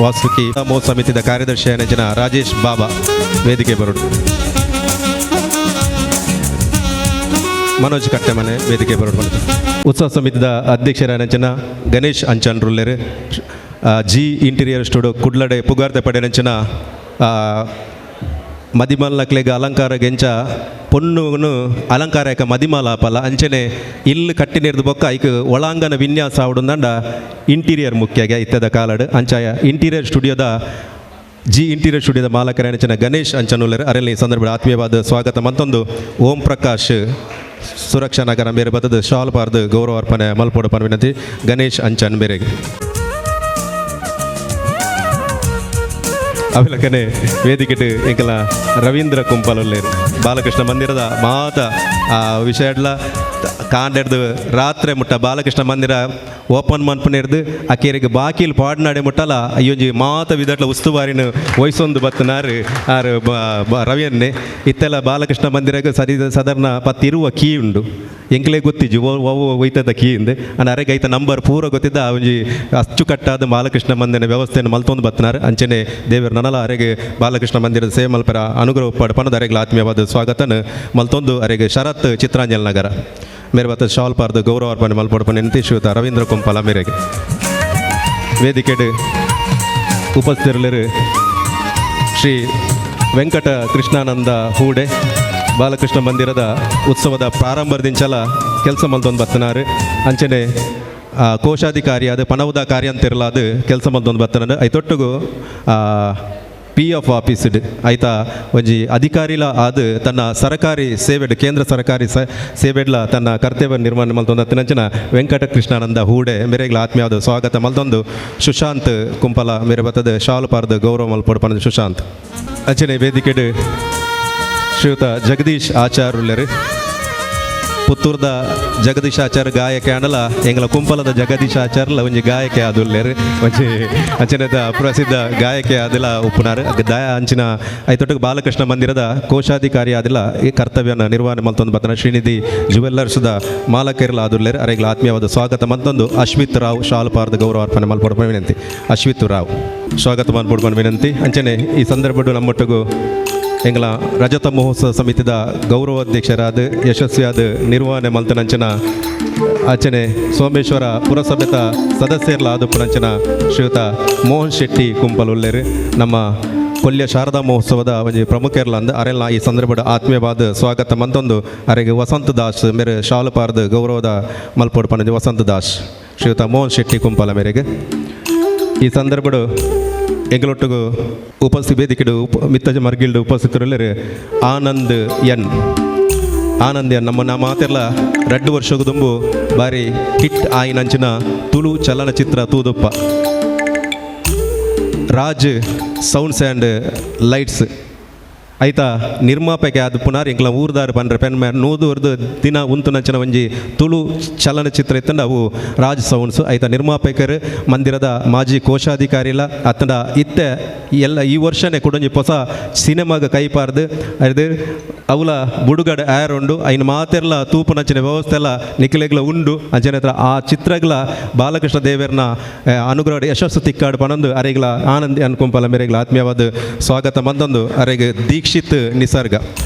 ವಾಸುಕಿ ಮೋ ಸಮಿತಿದ ಕಾರ್ಯದರ್ಶಿ ಅಂಚಿನ ರಾಜೇಶ್ ಬಾಬಾ ವೇದಿಕೆ ಬರೋಡು, ಮನೋಜ್ ಕಟ್ಟೆಮನೆ ವೇದಿಕೆ ಬರೋಡು. ಉತ್ಸವ ಸಮಿತಿದ ಅಧ್ಯಕ್ಷರ ಅಂಚಿನ Ganesh Anchan ರುಲ್ಲೇರು G interior studio ಕುಡ್ಲಡೆ ಪುಗಾರ್ತೆ ಪಡೆನಂಚಿನ ಮದಿಮಲ್ನಕ್ಲೆಗ್ ಅಲಂಕಾರ ಗೆಂಚ ಪೊಣ್ಣುನು ಅಲಂಕಾರಕ ಮದಿಮಾಲ ಪಲ ಅಂಚನೆ ಇಲ್ಲು ಕಟ್ಟಿನಿರ್ದು ಬೊಕ್ಕ ಐಕ್ ಒಳಾಂಗಣ ವಿನ್ಯಾಸ ಆವಡುಂದಂಡ ಇಂಟೀರಿಯರ್ ಮುಖ್ಯ ಇತ್ತದ ಕಾಲಡ್ ಅಂಚಾಯ ಇಂಟೀರಿಯರ್ ಸ್ಟುಡಿಯೋದ ಜಿ ಇಂಟೀರಿಯರ್ ಸ್ಟುಡಿಯೋದ ಮಾಲಕರ ಅಂಚಿನ ಗಣೇಶ್ ಅಂಚನುಲ್ಲರ್ ಅರೆಲ್ಲಿ ಈ ಸಂದರ್ಭದ ಆತ್ಮೀಯವಾದ ಸ್ವಾಗತ ಮತ್ತೊಂದು ಓಂ ಪ್ರಕಾಶ್ ಸುರಕ್ಷಾ ನಗರ ಮೇರೆ ಬತ್ತದ ಶಾಲ್ ಪಾರ್ದು ಗೌರವ ಅರ್ಪಣೆ ಮಲ್ಪೋಡು ಪನ್ ವಿನಂತಿ ಗಣೇಶ್ ಅಂಚನ್ ಮೇರೆಗೆ. ಅವಿಲಕನೆ ವೇದಿಕೆಟ್ ಎಂಕಲ ರವೀಂದ್ರ ಕುಂಪಲುಲ್ಲೇರು ಬಾಲಕೃಷ್ಣ ಮಂದಿರದ ಮಾತ ಆ ವಿಷಯಡ್ಲ ಕಾಂಡೆಡ್ದು ರಾತ್ರಿ ಮುಟ್ಟ ಬಾಲಕೃಷ್ಣ ಮಂದಿರ ಓಪನ್ ಮನ್ಪುನೆರ್ದು ಅಕೇರಿಗೆ ಬಾಕಿಲ್ ಪಾಡ್ನಾಡೆ ಮುಟ್ಟಲ ಅಯ್ಯೊಂಜಿ ಮಾತ ವಿದಟ್ಲ ಉಸ್ತುವಾರಿನ ವಯಸ್ಸೊಂದು ಬತ್ತನಾರು ಆರು ರವಿಯನ್ನೇ ಇತ್ತೆಲ್ಲ ಬಾಲಕೃಷ್ಣ ಮಂದಿರಕ್ಕೆ ಸರಿ ಸಾಧಾರಣ 10 ಕೀ ಉಂಡು ಎಂಕ್ಲೆ ಗೊತ್ತಿಜ್ಜಿ ಓ ಒಯ್ತದ ಕೀ ಇಂದು ಅಂಡ್ ಅರೆಗೆ ಐತ ನಂಬರ್ ಪೂರ ಗೊತ್ತಿದ್ದ ಒಂಜಿ ಅಚ್ಚುಕಟ್ಟಾದ ಬಾಲಕೃಷ್ಣ ಮಂದಿರ ವ್ಯವಸ್ಥೆಯನ್ನು ಮಲ್ತೊಂದು ಬತ್ತನಾರು ಅಂಚನೆ ದೇವರ ನನಲ ಅರೆಗೆ ಬಾಲಕೃಷ್ಣ ಮಂದಿರದ ಸೇವೆ ಮಲ್ಪರ ಅನುಗ್ರಹ ಉಪ್ಪಾಡು ಪನದ ಅರೆಗೆ ಆತ್ಮೀಯವಾದ ಸ್ವಾಗತನ ಮಲ್ತೊಂದು ಅರೆಗೆ ಶರತ್ ಚಿತ್ರಾಂಜಲಿ ನಗರ ಮೇರೆ ಬತ್ತ ಶಾಲ್ ಪಾರ್ದು ಗೌರವ ಅರ್ಪಣೆ ಮಲ್ಪೊಡು ಪನ್ನಿ ಶ್ರೀಯುತ ರವೀಂದ್ರ ಕುಂಪಲ ಮೇರೆಗೆ. ವೇದಿಕೆಡ್ ಉಪಸ್ಥಿತರು ಶ್ರೀ ವೆಂಕಟ ಕೃಷ್ಣಾನಂದ ಹೂಡೆ ಬಾಲಕೃಷ್ಣ ಮಂದಿರದ ಉತ್ಸವದ ಪ್ರಾರಂಭದಿಂಚಲ ಕೆಲಸ ಮಲ್ತೊಂದು ಬತ್ತನಾರು ಅಂಚನೆ ಕೋಶಾಧಿಕಾರಿಯಾದ ಪಣವುದ ಕಾರ್ಯಂತಿರಲಾದ ಕೆಲಸ ಮಲ್ತೊಂದು ಬತ್ತನಾರು ಐತೊಟ್ಟುಗು ಪಿ ಎಫ್ ಆಫೀಸ್ಡ್ ಆಯ್ತಾ ಒಂಜಿ ಅಧಿಕಾರಿಲ ಆದ ತನ್ನ ಸರಕಾರಿ ಸೇವೆಡ್ ಕೇಂದ್ರ ಸರ್ಕಾರಿ ಸೇವೆಡ್ಲ ತನ್ನ ಕರ್ತವ್ಯ ನಿರ್ವಹಣೆ ಮಲ್ತೊಂದು ಅತ್ತಿನಂಚಿನ ವೆಂಕಟ ಕೃಷ್ಣಾನಂದ ಹೂಡೆ ಮೇರೆಗ್ಲ ಆತ್ಮೀಯವಾದ ಸ್ವಾಗತ ಮಲ್ತೊಂದು ಸುಶಾಂತ್ ಕುಂಪಲ ಮೇರೆ ಬತ್ತದ ಶಾಲು ಪಾರ್ದು ಗೌರವ ಮಲ್ಪೊಡು ಪನದು ಸುಶಾಂತ್. ಅಂಚನೆ ವೇದಿಕೆಡ್ ಶ್ರೀಯುತ ಜಗದೀಶ್ ಆಚಾರ್ಯುಲ್ಲೆರ್ ಪುತ್ತೂರ್ದ ಜಗದೀಶ್ ಆಚಾರ್ಯ ಗಾಯಕೆ ಆಂಡಲ ಎಂಗಲ ಕುಂಪಲದ ಜಗದೀಶ್ ಆಚಾರ್ಲ ಒಂಜಿ ಗಾಯಕೆ ಆದುಲ್ಲೆರ್ ಒಂಜಿ ಅಂಚಿನದ ಪ್ರಸಿದ್ಧ ಗಾಯಕೆ ಆದಿಲ ಉಪ್ಪುನಾರ್ ದಯ ಅಂಚಿನ ಐತೊಟ್ಟಿಗೆ ಬಾಲಕೃಷ್ಣ ಮಂದಿರದ ಕೋಶಾಧಿಕಾರಿ ಆದಿಲ ಈ ಕರ್ತವ್ಯನ ನಿರ್ವಹಣೆ ಮಲ್ತೊಂದು ಬತ್ತನ ಶ್ರೀನಿಧಿ ಜುವೆಲ್ಲರ್ಸ್ದ ಮಾಲಕರ್ಲ ಆದುಲ್ಲೆರ್ ಅರೆಗ್ಲ ಆತ್ಮೀಯವಾದ ಸ್ವಾಗತ ಮತ್ತೊಂದು ಅಶ್ವಿತ್ ರಾವ್ ಶಾಲು ಪಾರ್ದ ಗೌರವ ಅರ್ಪಣೆ ಮಲ್ಪೊಡು ವಿನಂತಿ. ಅಶ್ವಿತ್ ರಾವ್ ಸ್ವಾಗತ ಮಲ್ಪೊಡು ವಿನಂತಿ. ಅಂಚನೆ ಈ ಸಂದರ್ಭಡು ನಮ್ಮೊಟ್ಟಿಗೂ ಎಂಗಲ ರಜತ ಮಹೋತ್ಸವ ಸಮಿತಿದ ಗೌರವಾಧ್ಯಕ್ಷರಾದ ಯಶಸ್ವಿಯಾದ ನಿರ್ವಹಣೆ ಮಲ್ತನಂಚಿನ ಅಚನೆ ಸೋಮೇಶ್ವರ ಪುರಸಭೆತ ಸದಸ್ಯರ್ಲ ಆದುಪ್ಪುನಂಚಿನ ಶ್ರೀಯುತ ಮೋಹನ್ ಶೆಟ್ಟಿ ಕುಂಪಲುಲ್ಲೆರ್ ನಮ್ಮ ಕೊಲ್ಯ ಶಾರದಾ ಮಹೋತ್ಸವದ ಒಂಜಿ ಪ್ರಮುಖರ್ಲ ಅಂದ್ ಅರೆಲ್ಲ ಈ ಸಂದರ್ಭದ ಆತ್ಮೀಯವಾದ ಸ್ವಾಗತ ಮಂತೊಂದು ಅರೆಗೆ ವಸಂತ ದಾಸ್ ಮೇರೆ ಶಾಲು ಪಾರ್ದು ಗೌರವದ ಮಲ್ಪೊಡು ಪನಂಜಿ ವಸಂತ ದಾಸ್ ಶ್ರೀಯುತ ಮೋಹನ್ ಶೆಟ್ಟಿ ಕುಂಪಾಲ ಮೇರೆಗೆ. ಈ ಸಂದರ್ಭಡು ಎಂಗಳೊಟ್ಟಿಗೂ ಉಪಸ್ಥಿತಿ ವೇದಿಕೆಡು ಉಪ ಮಿತ್ತಜ ಮರ್ಗಿಲ್ಡು ಉಪಸ್ಥಿತರುಳ್ಳರು ಆನಂದ್ ಎನ್ ಆನಂದ್ ಎನ್ ನಮ್ಮ ನಾ ಮಾತೆಲ್ಲ 2 ವರ್ಷದ ದುಂಬು ಬಾರಿ ಹಿಟ್ ಆಯಿನಂಚಿನ ತುಳು ಚಲನಚಿತ್ರ ತೂದುಪ್ಪ. ರಾಜ್ sounds and lights ಐತಾ ನಿರ್ಮಾಪಕ ಅದು ಪುನಾರ್ ಎಂಕ್ಲ ಊರ್ದಾರು ಪಂಡ್ರೆ ಪೆನ್ ಮ್ಯಾನ್ ನೂದು ದಿನ ಉಂತು ನಂಚಿನ ಒಂಜಿ ತುಳು ಚಲನಚಿತ್ರ ಇತ್ತಂಡ ಅವು ರಾಜ್ ಸೌಂಡ್ಸ್. ಐತ ನಿರ್ಮಾಪಕರು ಮಂದಿರದ ಮಾಜಿ ಕೋಶಾಧಿಕಾರಿಲ ಅತ್ತಂಡ ಇತ್ತೆ ಎಲ್ಲ ಈ ವರ್ಷನೇ ಕುಡೊಂಜಿ ಹೊಸ ಸಿನಿಮಾಗ ಕೈಪಾರ್ದು ಅದು ಅವಲ ಬುಡುಗಡೆ ಆಯರ್ ಉಂಡು. ಐನ ಮಾತೆರ್ಲ ತೂಪುನಂಚಿನ ವ್ಯವಸ್ಥೆ ಎಲ್ಲ ನಿಖಿಲೆಗ್ಲ ಉಂಡು. ಅಂಚನೆ ಹತ್ರ ಆ ಚಿತ್ರಗಳ ಬಾಲಕೃಷ್ಣ ದೇವರನ ಅನುಗ್ರಹ ಯಶಸ್ಸು ತಿಕ್ಕಾಡು ಪನೊಂದು ಅರೆಗ್ಲ ಆನಂದ್ ಅನ್ಕುಂಪಲ ಮೇರೆಗ್ಲ ಆತ್ಮೀಯವಾದ ಸ್ವಾಗತ ಮಂದೊಂದು ಅರೆಗ್ ದೀಕ್ಷಿತ್ ನಿಸರ್ಗ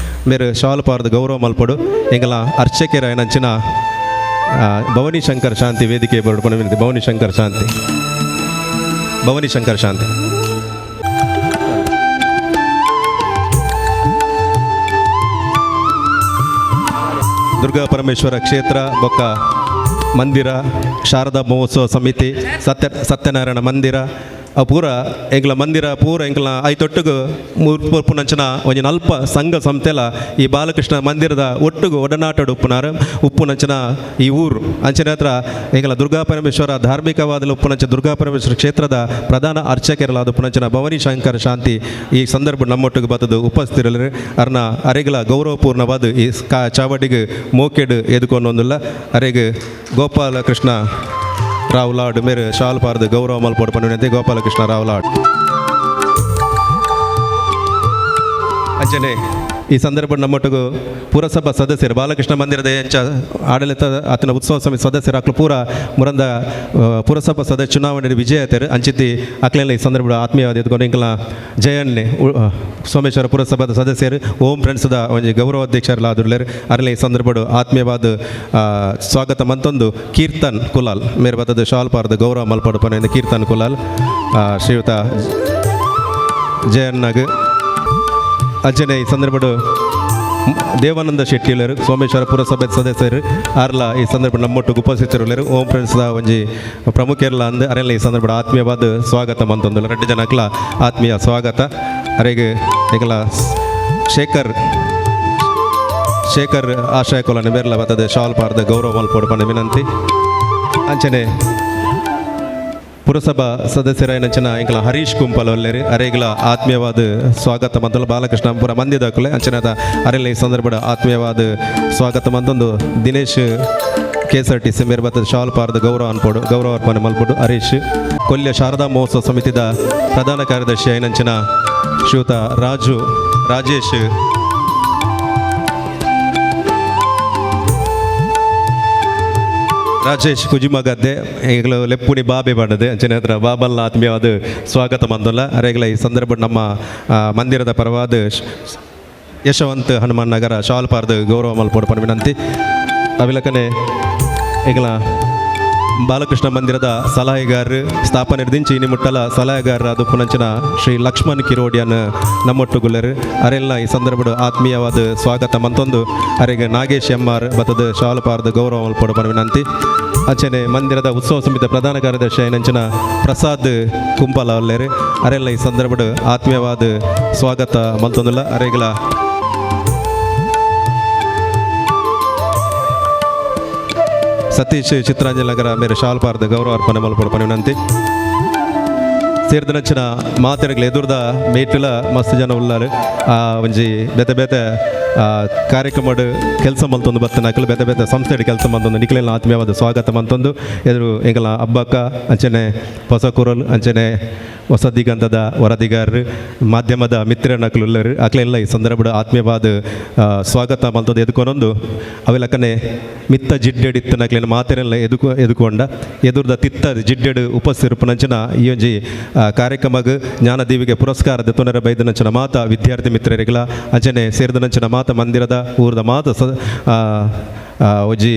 ಮೇರು ಶಾಲು ಪಾರ್ದು ಗೌರವ ಮಲ್ಪಡು. ಎಂಗಲ ಅರ್ಚಕೆರ ನಂಚಿನ ಭವಾನಿ ಶಂಕರ್ ಶಾಂತಿ ವೇದಿಕೆ ಬರಡು ಪನ ವಿನಂತಿ. ಭವಾನಿ ಶಂಕರ್ ಶಾಂತಿ, ಭವಾನಿ ಶಂಕರ್ ಶಾಂತಿ. ದುರ್ಗಾ ಪರಮೇಶ್ವರ ಕ್ಷೇತ್ರ ಬೊಕ್ಕ ಮಂದಿರ ಶಾರದಾ ಮಹೋತ್ಸವ ಸಮಿತಿ ಸತ್ಯನಾರಾಯಣ ಮಂದಿರ ಆ ಪೂರ ಎಂಕ್ಲ ಮಂದಿರ ಪೂರ ಎಂಕ್ಲ ಐತೊಟ್ಟುಗು ಮೂರು ಪುನಂಚನ ಒಂಜಿ ಅಲ್ಪ ಸಂಘ ಸಂಸ್ಥೆಲ ಈ ಬಾಲಕೃಷ್ಣ ಮಂದಿರದ ಒಟ್ಟುಗು ಒಡನಾಟಡು ಉಪ್ಪುನಾರು ಉಪ್ಪುನಂಚನ ಈ ಊರು. ಅಂಚನೆ ಹತ್ರ ಎಂಕ್ಲ ದುರ್ಗಾ ಪರಮೇಶ್ವರ ಧಾರ್ಮಿಕವಾದ ಉಪ್ಪುನಂಚ ದುರ್ಗಾ ಪರಮೇಶ್ವರ ಕ್ಷೇತ್ರದ ಪ್ರಧಾನ ಅರ್ಚಕರಲಾದ ಉಪ್ಪುನಂಚನ ಭವಾನಿ ಶಂಕರ್ ಶಾಂತಿ ಈ ಸಂದರ್ಭ ನಮ್ಮೊಟ್ಟಿಗೆ ಬತ್ತದು ಉಪಸ್ಥಿತರು ಅರ್ನ ಅರೆಗಳ ಗೌರವಪೂರ್ಣವಾದ ಈ ಚಾವಡಿಗೆ ಮೋಕೆಡು ಎದುಕೊಂಡೊಂದಿಲ್ಲ. ಅರೆಗೆ ಗೋಪಾಲಕೃಷ್ಣ ರಾವ್ ಲಾಡ್ ಮೇರೆ ಶಾಲ್ ಪಾರ್ದು ಗೌರವ ಮಲ್ಪೋಡು ಪನ್ನುವಂತೆ ಗೋಪಾಲಕೃಷ್ಣ ರಾವ್ ಲಾಡ್. ಅಂಚನೆ ಈ ಸಂದರ್ಭ ನಮ್ಮೊಟ್ಟಿಗೂ ಪುರಸಭಾ ಸದಸ್ಯರು ಬಾಲಕೃಷ್ಣ ಮಂದಿರದ ಎಂಚ ಆಡಳಿತ ಆತನ ಉತ್ಸವ ಸಮಿತಿ ಸದಸ್ಯರು ಅಕ್ಲು ಪೂರ ಮುರಂದ ಪುರಸಭಾ ಸದಸ್ಯ ಚುನಾವಣೆ ವಿಜಯ ಆತರು ಅಂಚಿತಿ ಅಕ್ಲೆಲ್ಲ ಈ ಸಂದರ್ಭ ಆತ್ಮೀಯವಾದ ಎದ್ಕೊಂಡು ಇಂಕಲ ಜಯನ್ನೆ ಸೋಮೇಶ್ವರ ಪುರಸಭಾದ ಸದಸ್ಯರು ಓಂ ಫ್ರೆಂಡ್ಸ್ದ ಒಂಜಿ ಗೌರವಾಧ್ಯಕ್ಷರಲ್ಲ ಆದುರ್ಲೇರು ಅರಲೆ ಈ ಸಂದರ್ಭಡು ಆತ್ಮೀಯವಾದ ಸ್ವಾಗತ ಮಂತೊಂದು ಕೀರ್ತನ್ ಕುಲಾಲ್ ಮೇರೆ ಬತ್ತದ ಶಾಲ್ ಪಾರ್ದ ಗೌರವ ಮಲ್ಪಡು ಪನ ಕೀರ್ತನ್ ಕುಲಾಲ್ ಶ್ರೀಯುತ ಜಯನ್ನಾಗ್. ಅಂಚನೆ ಈ ಸಂದರ್ಭಡು ದೇವಾನಂದ ಶೆಟ್ಟಿಯಲ್ಲರು ಸೋಮೇಶ್ವರ ಪುರಸಭೆ ಸದಸ್ಯರು ಆರ್ಲ ಈ ಸಂದರ್ಭ ನಮ್ಮೊಟ್ಟಿಗೆ ಉಪಸ್ಥಿತರುಳ್ಳರು ಓಂ ಫ್ರೆಂಡ್ಸ್ದ ಒಂಜಿ ಪ್ರಮುಖರ್ಲ ಅಂದ್ ಅರೆಲ್ಲ ಈ ಸಂದರ್ಭ ಆತ್ಮೀಯವಾದ ಸ್ವಾಗತ ಮಂತೊಂದು 2 ಜನಕ್ಲ ಆತ್ಮೀಯ ಸ್ವಾಗತ. ಅರೆಗೆ ಎಂಕಲ ಶೇಖರ್ ಶೇಖರ್ ಆಶಯ ಕೊಲನೆ ಮೇರ್ಲ ಬತ್ತದ ಶಾಲ್ ಪಾರ್ದ ಗೌರವ ಮಲ್ಪೋಡು ಪಂಡ ವಿನಂತಿ. ಅಂಚನೆ ಪುರಸಭಾ ಸದಸ್ಯರಾಯನಂಚನ ಎಂಕಲ ಹರೀಶ್ ಕುಂಪಲ್ ಒಲ್ಲೇರಿ ಅರೆಗ್ಲ ಆತ್ಮೀಯವಾದ ಸ್ವಾಗತ ಮಂತೊಂದು ಬಾಲಕೃಷ್ಣ ಪುರ ಮಂದಿದಾಕುಲೆ ಅಂಚನಾದ ಅರೆಲ್ಲ ಈ ಸಂದರ್ಭದ ಆತ್ಮೀಯವಾದ ಸ್ವಾಗತ ಮಂತೊಂದು Dinesh K S R T C ಮೇರ್ ಬತ್ತದ ಶಾಲ್ ಪಾರ್ದ ಗೌರವ ಅನ್ಪೋಡು ಗೌರವ ಅರ್ಪಣೆ ಮಲ್ಪೋಡು. ಹರೀಶ್ ಕೊಲ್ಯ ಶಾರದಾ ಮಹೋತ್ಸವ ಸಮಿತಿದ ಪ್ರಧಾನ ಕಾರ್ಯದರ್ಶಿ ಐನಂಚಿನ ಶ್ರೀಯುತ ರಾಜೇಶ್ ರಾಜೇಶ್ ಕುಜಿಮಗದ್ದೆ ಈಗಲೂ ಲೆಪ್ಪುಣಿ ಬಾಬೆ ಬಣ್ಣದೆ ಅಂಚನೆ ಹತ್ರ ಬಾಬಲ್ಲ ಆತ್ಮೀಯವಾದ ಸ್ವಾಗತ ಮಂದಲ್ಲ. ಅರೆಗಲ ಈ ಸಂದರ್ಭ ನಮ್ಮ ಮಂದಿರದ ಪರವಾದ ಯಶವಂತ್ ಹನುಮಾನ್ ನಗರ ಶಾಲ್ ಪಾರ್ದ ಗೌರವ ಮಲ್ಪೋಡು ಪನ ವಿನಂತಿ. ಅವಿಲಕನೆ ಈಗಲ ಬಾಲಕೃಷ್ಣ ಮಂದಿರದ ಸಲಹೆಗಾರರು ಸ್ಥಾಪನೆ ದಿಂಚಿ ಇನಿ ಮುಟ್ಟಲ ಸಲಹೆಗಾರರಾದ ಪುನಂಚನ ಶ್ರೀ ಲಕ್ಷ್ಮಣ್ ಕಿರೋಡಿಯನ್ ನಮ್ಮೊಟ್ಟುಗುಲ್ಲರು ಅರೆಲ್ಲ ಈ ಸಂದರ್ಭದ ಆತ್ಮೀಯವಾದ ಸ್ವಾಗತ ಮಂತೊಂದು ಅರೆಗೆ ನಾಗೇಶ್ ಎಂ ಆರ್ ಬತ್ತದ ಶಾಲು ಪಾರ್ದ ಗೌರವ ಮಲ್ಪೋಡು ಪನ ವಿನಂತಿ. ಅಂಚನೆ ಮಂದಿರದ ಉತ್ಸವ ಸಮಿತಿ ಪ್ರಧಾನ ಕಾರ್ಯದರ್ಶಿ ನಂಚಿನ ಪ್ರಸಾದ್ ಕುಂಪಾಲ ಒಲ್ಲೇರು ಅರೆಲ್ಲ ಈ ಸಂದರ್ಭದ ಆತ್ಮೀಯವಾದ ಸ್ವಾಗತ ಮಲ್ತೊಂದುಲ್ಲ. ಅರೆಗಳ ಸತೀಶ್ ಚಿತ್ರಾಂಜಲಿ ನಗರ ಮೇರೆ ಶಾಲ್ ಪಾರ್ದ ಗೌರವ ಅರ್ಪಣೆ ಮಲ್ಪೋಡು ಪನ ವಿನಂತಿ. ಸೇರ್ದನಂಚಿನ ಮಾತೆರಗ್ಲ ಎದುರ್ದ ಮೇಟುಲ ಮಸ್ತ್ ಜನ ಉಲ್ಲಾರು ಆ ಒಂಜಿ ಬೇತೆ ಬೇತೆ ಕಾರ್ಯಕ್ರಮಡ್ ಕೆಲಸ ಮಲ್ತೊಂದು ಬತ್ತನಕಲು ಬೇತೆ ಬೇತೆ ಸಂಸ್ಥೆಡ್ ಕೆಲಸ ಮಲ್ತೊಂದು ನಿಖಲೆಲ್ಲ ಆತ್ಮೀಯವಾದ ಸ್ವಾಗತ ಮಂತೊಂದು ಎದುರು ಎಂಕಲ ಹಬ್ಬಕ್ಕ ಅಂಚನೆ ಹೊಸ ಕುರಲ್ ಅಂಚನೆ ಹೊಸ ದಿಗಂತದ ವರದಿಗಾರರು ಮಾಧ್ಯಮದ ಮಿತ್ರನಕಲು ಉಲ್ಲರು ಅಕ್ಲೆಲ್ಲ ಈ ಸಂದರ್ಭದ ಆತ್ಮೀಯವಾದ ಸ್ವಾಗತ ಮಲ್ತೊಂದು ಎದುಕೊನೊಂದು ಅವೆಲಕ್ಕನೆ ಮಿತ್ತ ಜಿಡ್ಡೆಡಿತ್ತ ನಕ್ಲೆನ ಮಾತೆರೆಲ್ಲ ಎದುಕೊಂಡ ಎದುರ್ದ ತಿತ್ತ ಜಿಡ್ಡೆಡು ಉಪಸ್ಥಿರುಪನಂಚಿನ ಈ ಒಂಜಿ ಕಾರ್ಯಕ್ರಮಗ್ ಜ್ಞಾನದೀವಿಗೆ ಪುರಸ್ಕಾರ ದೆತ್ತೊನರ ಬೈದನಂಚಿನ ಮಾತಾ ವಿದ್ಯಾರ್ಥಿ ಮಿತ್ರರಿಗಳ ಅಂಚನೆ ಸೇರಿದನಂಚಿನ ಮಾತಾ ಮಾತ ಮಂದಿರದ ಊರದ ಮಾತ ಒಂಜಿ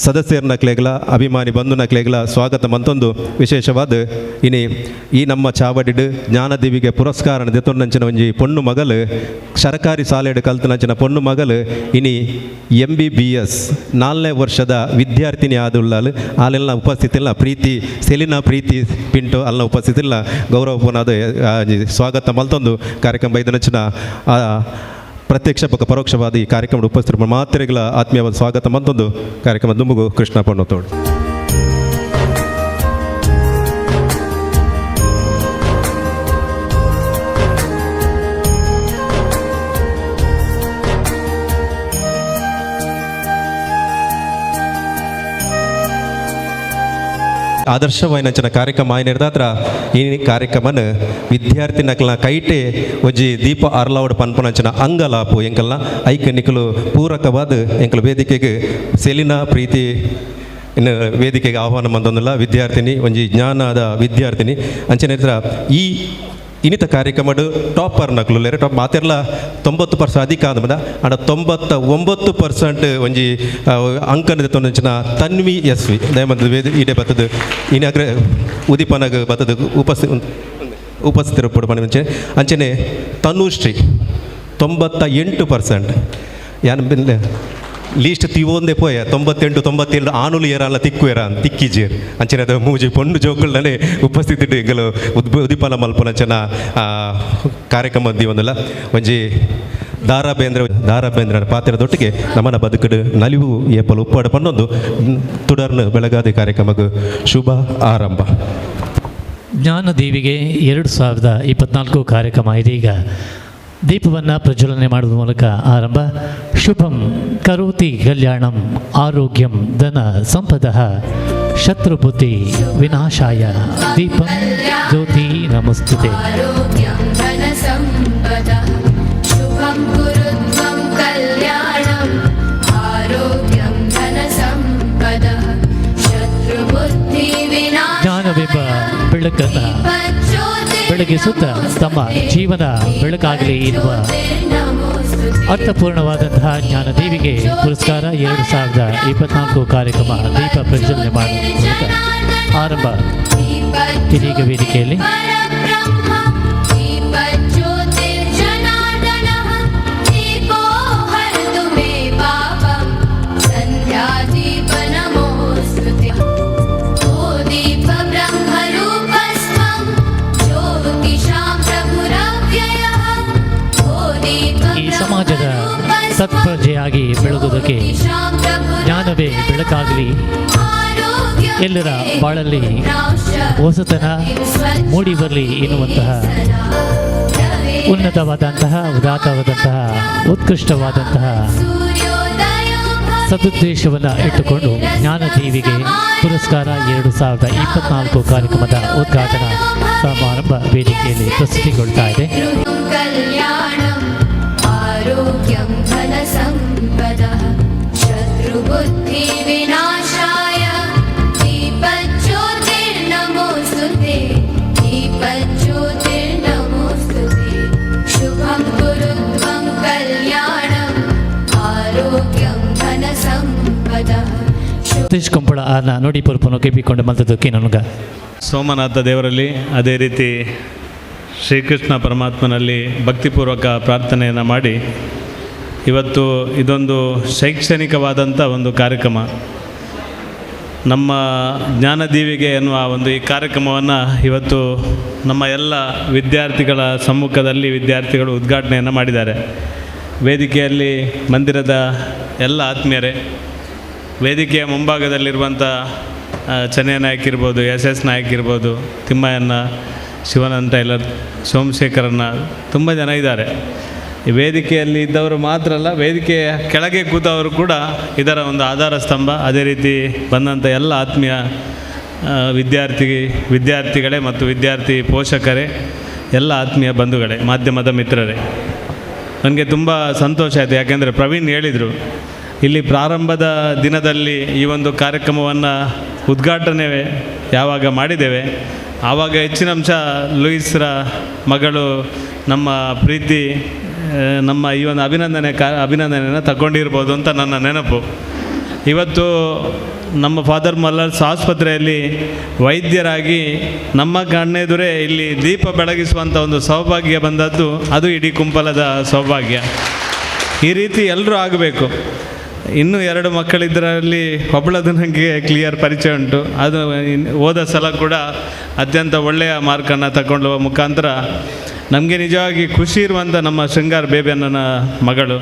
ಸದಸ್ಯರ್ನಕ್ಲೆಗ್ಲ ಅಭಿಮಾನಿ ಬಂಧುನಕ್ಲೆಗ್ಲ ಸ್ವಾಗತ ಮಂತೊಂದು ವಿಶೇಷವಾದ ಇನಿ ಈ ನಮ್ಮ ಚಾವಡಿಡ್ ಜ್ಞಾನದೇವಿಗೆ ಪುರಸ್ಕಾರ ದೆತ್ತೊಂದಂಚಿನ ಒಂಜಿ ಪೊಣ್ಣು ಮಗಲು ಸರ್ಕಾರಿ ಶಾಲೆಡ್ ಕಲ್ತನಂಚಿನ ಪೊಣ್ಣು ಮಗಲು ಇನಿ MBBS 4ನೇ ವರ್ಷದ ವಿದ್ಯಾರ್ಥಿನಿ ಆದುಳ್ಳಾಲು ಆಲೆಲ್ಲ ಉಪಸ್ಥಿತಿಲ್ಲ ಪ್ರೀತಿ ಸೆಲಿನಾ ಪ್ರೀತಿ ಪಿಂಟು ಅಲ್ಲ ಉಪಸ್ಥಿತಿಲ್ಲ ಗೌರವ ಪುನಾದ ಸ್ವಾಗತ ಮಲ್ತೊಂದು ಕಾರ್ಯಕ್ರಮ ಬೈದನಂಚಿನ ಪ್ರತ್ಯಕ್ಷ ಪಕ್ಕ ಪರೋಕ್ಷವಾದ ಈ ಕಾರ್ಯಕ್ರಮದ ಉಪಸ್ಥಿತರು ಮಾತ್ರೆಗಳ ಆತ್ಮೀಯವಾದ ಸ್ವಾಗತ ಮತ್ತೊಂದು ಕಾರ್ಯಕ್ರಮ ದುಂಬುಗು ಕೃಷ್ಣ ಪಣ್ಣತೋಡು. ಆದರ್ಶವಾಯಿನಂಚಿನ ಕಾರ್ಯಕ್ರಮ ಆಯ್ನಿರ್ದಾತ್ರ ಈ ಕಾರ್ಯಕ್ರಮನ ವಿದ್ಯಾರ್ಥಿ ನಕಲ್ನ ಕೈಟೆ ಒಂಜಿ ದೀಪ ಅರ್ಲಾವಡ್ ಪನ್ಪನಂಚಿನ ಅಂಗಲಾಪು ಎಂಕಲ್ನ ಐಕ್ ನಿಕಲು ಪೂರಕವಾದ ಎಂಕಲ್ ವೇದಿಕೆಗೆ ಸೆಲಿನಾ ಪ್ರೀತಿ ಇನ್ನು ವೇದಿಕೆಗೆ ಆಹ್ವಾನ ಬಂದೊಂದಿಲ್ಲ ವಿದ್ಯಾರ್ಥಿನಿ ಒಂಜಿ ಜ್ಞಾನದ ವಿದ್ಯಾರ್ಥಿನಿ ಅಂಚನೆ ಈ ಇನ್ನಿತ ಕಾರ್ಯಕ್ರಮಡು ಟಾಪರ್ ನಕಲು ಟಾಪ್ ಮಾತೆರ್ಲ 90% ಅಧಿಕ ಆದ ಅಂಡ 99% ಒಂಜಿ ಅಂಕನ ತೊಂದಂಚಿನ ತನ್ವಿ ಎಸ್ ವಿ ದಯಮಂತದ ವೇದಿ ಈಡೆ ಬತ್ತದು ಇನ್ನಾಗ್ರೆ ಉದೀಪನಾಗ ಬತ್ತದು ಉಪಸ್ಥಿತಿರಪ್ಪಡು ಪಣಿ ಅಂಚನೆ ತನುಶ್ರೀ 98% ಯಾನ್ ಲೀಸ್ಟ್ ತಿವೊಂದೆ ಪೋಯ 98 97 ಆನುಲು ಏರಲ್ಲ ತಿಕ್ಕು ಏರ ತಿಕ್ಕಿಜೇರ್ ಅಂಚನೆ ಅದು ಮೂಜಿ ಪೊಣ್ಣು ಜೋಕುಲ್ನನೆ ಉಪಸ್ಥಿತಿ ಎಂಕಲು ಉದ್ದೀಪನ ಮಲ್ಪುನಂಚಿನ ಕಾರ್ಯಕ್ರಮ ದೀವೊಂದುಲ್ಲ ಒಂಜಿ ದಾರಾ ಬೇಂದ್ರ ಪಾತ್ರದೊಟ್ಟಿಗೆ ನಮನ ಬದುಕಡು ನಲಿವು ಏಪಲು ಉಪ್ಪಾಡು ಪನ್ನೊಂದು ತುಡರ್ನು ಬೆಳಗಾದಿ ಕಾರ್ಯಕ್ರಮಕ್ಕೆ ಶುಭ ಆರಂಭ. ಜ್ಞಾನದೇವಿಗೆ 2024 ಕಾರ್ಯಕ್ರಮ ಇದೀಗ ದೀಪವನ್ನು ಪ್ರಜ್ವಲನೆ ಮಾಡುವ ಮೂಲಕ ಆರಂಭ. ಶುಭಂ ಕರೋತಿ ಕಲ್ಯಾಣಂ ಆರೋಗ್ಯಂ ಧನ ಸಂಪದಃ ಶತ್ರುಬುದ್ಧಿ ವಿನಾಶಾಯ ದೀಪಂ ಜ್ಯೋತಿ ನಮಸ್ತುತೆ. ಆರೋಗ್ಯಂ ಧನ ಸಂಪದಃ ಶುಭಂ ಕುರುತ್ವಂ ಕಲ್ಯಾಣಂ ಆರೋಗ್ಯಂ ಧನ ಸಂಪದಃ ಶತ್ರುಬುದ್ಧಿ ವಿನಾಶಾಯ ಜ್ಞಾನವೆಂಬ ಬೆಳಕನ್ನು ಬೆಳಗಿಸುತ್ತಾ ತಮ್ಮ ಜೀವನ ಬೆಳಕಾಗಲಿ ಎನ್ನುವ ಅರ್ಥಪೂರ್ಣವಾದಂತಹ ಜ್ಞಾನದೇವಿಗೆ ಪುರಸ್ಕಾರ 2024 ಕಾರ್ಯಕ್ರಮ ದೀಪ ಪ್ರಜ್ವಲನೆ ಮಾಡುವ ಮೂಲಕ ಆರಂಭ. ಇದೀಗ ವೇದಿಕೆಯಲ್ಲಿ ಈ ಸಮಾಜದ ಸತ್ಪ್ರಜೆಯಾಗಿ ಬೆಳಗುವುದಕ್ಕೆ ಜ್ಞಾನವೇ ಬೆಳಕಾಗಲಿ, ಎಲ್ಲರ ಬಾಳಲ್ಲಿ ಹೊಸತನ ಮೂಡಿ ಬರಲಿ ಎನ್ನುವಂತಹ ಉನ್ನತವಾದಂತಹ ಉದಾತ್ತವಾದಂತಹ ಉತ್ಕೃಷ್ಟವಾದಂತಹ ಸದುದ್ದೇಶವನ್ನು ಇಟ್ಟುಕೊಂಡು ಜ್ಞಾನದೇವಿಗೆ ಪುರಸ್ಕಾರ 2024 ಕಾರ್ಯಕ್ರಮದ ಉದ್ಘಾಟನಾ ಸಮಾರಂಭ ವೇದಿಕೆಯಲ್ಲಿ ಪ್ರಸ್ತುತಿಗೊಳ್ತಾ ಇದೆ. ಕಲ್ಯಾಣಂ ಆರೋಗ್ಯಂ ಧನ ಸಂಪದಃ ಶತ್ರುಬುದ್ಧಿ ವಿನಾಶಾಯ ದೀಪಜ್ಯೋತಿರ್ನಮೋಸ್ತುತೆ ದೀಪಜ್ಯೋತಿರ್ನಮೋಸ್ತುತೆ ಶುಭಂ ಕುರುತ್ವಂ ಕಲ್ಯಾಣಂ ಆರೋಗ್ಯಂ ಧನ ಸಂಪದಃ ಸತೀಶ್ ಕಂಪಳ ಆರ್ನ ನುಡಿ ಪೊರ್ಪುನು ಕೆಪಿಕೊಂಡು ಮಲ್ತದಕ್ಕೆ ನನಗ ಸೋಮನಾಥ ದೇವರಲ್ಲಿ ಅದೇ ರೀತಿ ಶ್ರೀಕೃಷ್ಣ ಪರಮಾತ್ಮನಲ್ಲಿ ಭಕ್ತಿಪೂರ್ವಕ ಪ್ರಾರ್ಥನೆಯನ್ನು ಮಾಡಿ ಇವತ್ತು ಇದೊಂದು ಶೈಕ್ಷಣಿಕವಾದಂಥ ಒಂದು ಕಾರ್ಯಕ್ರಮ, ನಮ್ಮ ಜ್ಞಾನದೀವಿಗೆ ಎನ್ನುವ ಒಂದು ಈ ಕಾರ್ಯಕ್ರಮವನ್ನು ಇವತ್ತು ನಮ್ಮ ಎಲ್ಲ ವಿದ್ಯಾರ್ಥಿಗಳ ಸಮ್ಮುಖದಲ್ಲಿ ವಿದ್ಯಾರ್ಥಿಗಳು ಉದ್ಘಾಟನೆಯನ್ನು ಮಾಡಿದ್ದಾರೆ. ವೇದಿಕೆಯಲ್ಲಿ ಮಂದಿರದ ಎಲ್ಲ ಆತ್ಮೀಯರೇ, ವೇದಿಕೆಯ ಮುಂಭಾಗದಲ್ಲಿರುವಂಥ ಚೆನ್ನಯ್ಯ ನಾಯಕ್ ಇರ್ಬೋದು, ಎಸ್ ಎಸ್ ನಾಯಕ್ ಇರ್ಬೋದು, ತಿಮ್ಮಯ್ಯಣ್ಣ, ಶಿವಾನಂದ ಟೈಲರ್, ಸೋಮಶೇಖರಣ್ಣ, ತುಂಬ ಜನ ಇದ್ದಾರೆ. ಈ ವೇದಿಕೆಯಲ್ಲಿ ಇದ್ದವರು ಮಾತ್ರ ಅಲ್ಲ, ವೇದಿಕೆಯ ಕೆಳಗೆ ಕೂತವರು ಕೂಡ ಇದರ ಒಂದು ಆಧಾರ ಸ್ತಂಭ. ಅದೇ ರೀತಿ ಬಂದಂಥ ಎಲ್ಲ ಆತ್ಮೀಯ ವಿದ್ಯಾರ್ಥಿಗಳೇ ಮತ್ತು ವಿದ್ಯಾರ್ಥಿ ಪೋಷಕರೇ, ಎಲ್ಲ ಆತ್ಮೀಯ ಬಂಧುಗಳೇ, ಮಾಧ್ಯಮದ ಮಿತ್ರರೇ, ನನಗೆ ತುಂಬ ಸಂತೋಷ ಆಯಿತು. ಯಾಕೆಂದರೆ ಪ್ರವೀಣ್ ಹೇಳಿದರು, ಇಲ್ಲಿ ಪ್ರಾರಂಭದ ದಿನದಲ್ಲಿ ಈ ಒಂದು ಕಾರ್ಯಕ್ರಮವನ್ನು ಉದ್ಘಾಟನೆ ಯಾವಾಗ ಮಾಡಿದ್ದೇವೆ ಆವಾಗ ಹೆಚ್ಚಿನ ಅಂಶ ಲೂಯಿಸ್ರ ಮಗಳು ನಮ್ಮ ಪ್ರೀತಿ ನಮ್ಮ ಈ ಒಂದು ಅಭಿನಂದನೆಯನ್ನು ತಗೊಂಡಿರ್ಬೋದು ಅಂತ ನನ್ನ ನೆನಪು. ಇವತ್ತು ನಮ್ಮ ಫಾದರ್ ಮಲ್ಲರ್ಸ್ ಆಸ್ಪತ್ರೆಯಲ್ಲಿ ವೈದ್ಯರಾಗಿ ನಮ್ಮ ಕಣ್ಣೆದುರೇ ಇಲ್ಲಿ ದೀಪ ಬೆಳಗಿಸುವಂಥ ಒಂದು ಸೌಭಾಗ್ಯ ಬಂದದ್ದು, ಅದು ಇಡೀ ಕುಂಪಲದ ಸೌಭಾಗ್ಯ. ಈ ರೀತಿ ಎಲ್ಲರೂ ಆಗಬೇಕು. ಇನ್ನೂ 2 ಮಕ್ಕಳಿದ್ದರಲ್ಲಿ ಒಬ್ಬಳದು ನನಗೆ ಕ್ಲಿಯರ್ ಪರಿಚಯ ಉಂಟು. ಅದು ಹೋದ ಸಲ ಕೂಡ ಅತ್ಯಂತ ಒಳ್ಳೆಯ ಮಾರ್ಕನ್ನು ತಗೊಳ್ಳುವ ಮುಖಾಂತರ ನಮಗೆ ನಿಜವಾಗಿ ಖುಷಿ ಇರುವಂಥ ನಮ್ಮ ಶೃಂಗಾರ್ ಬೇಬಿ ಅನ್ನನ ಮಗಳು,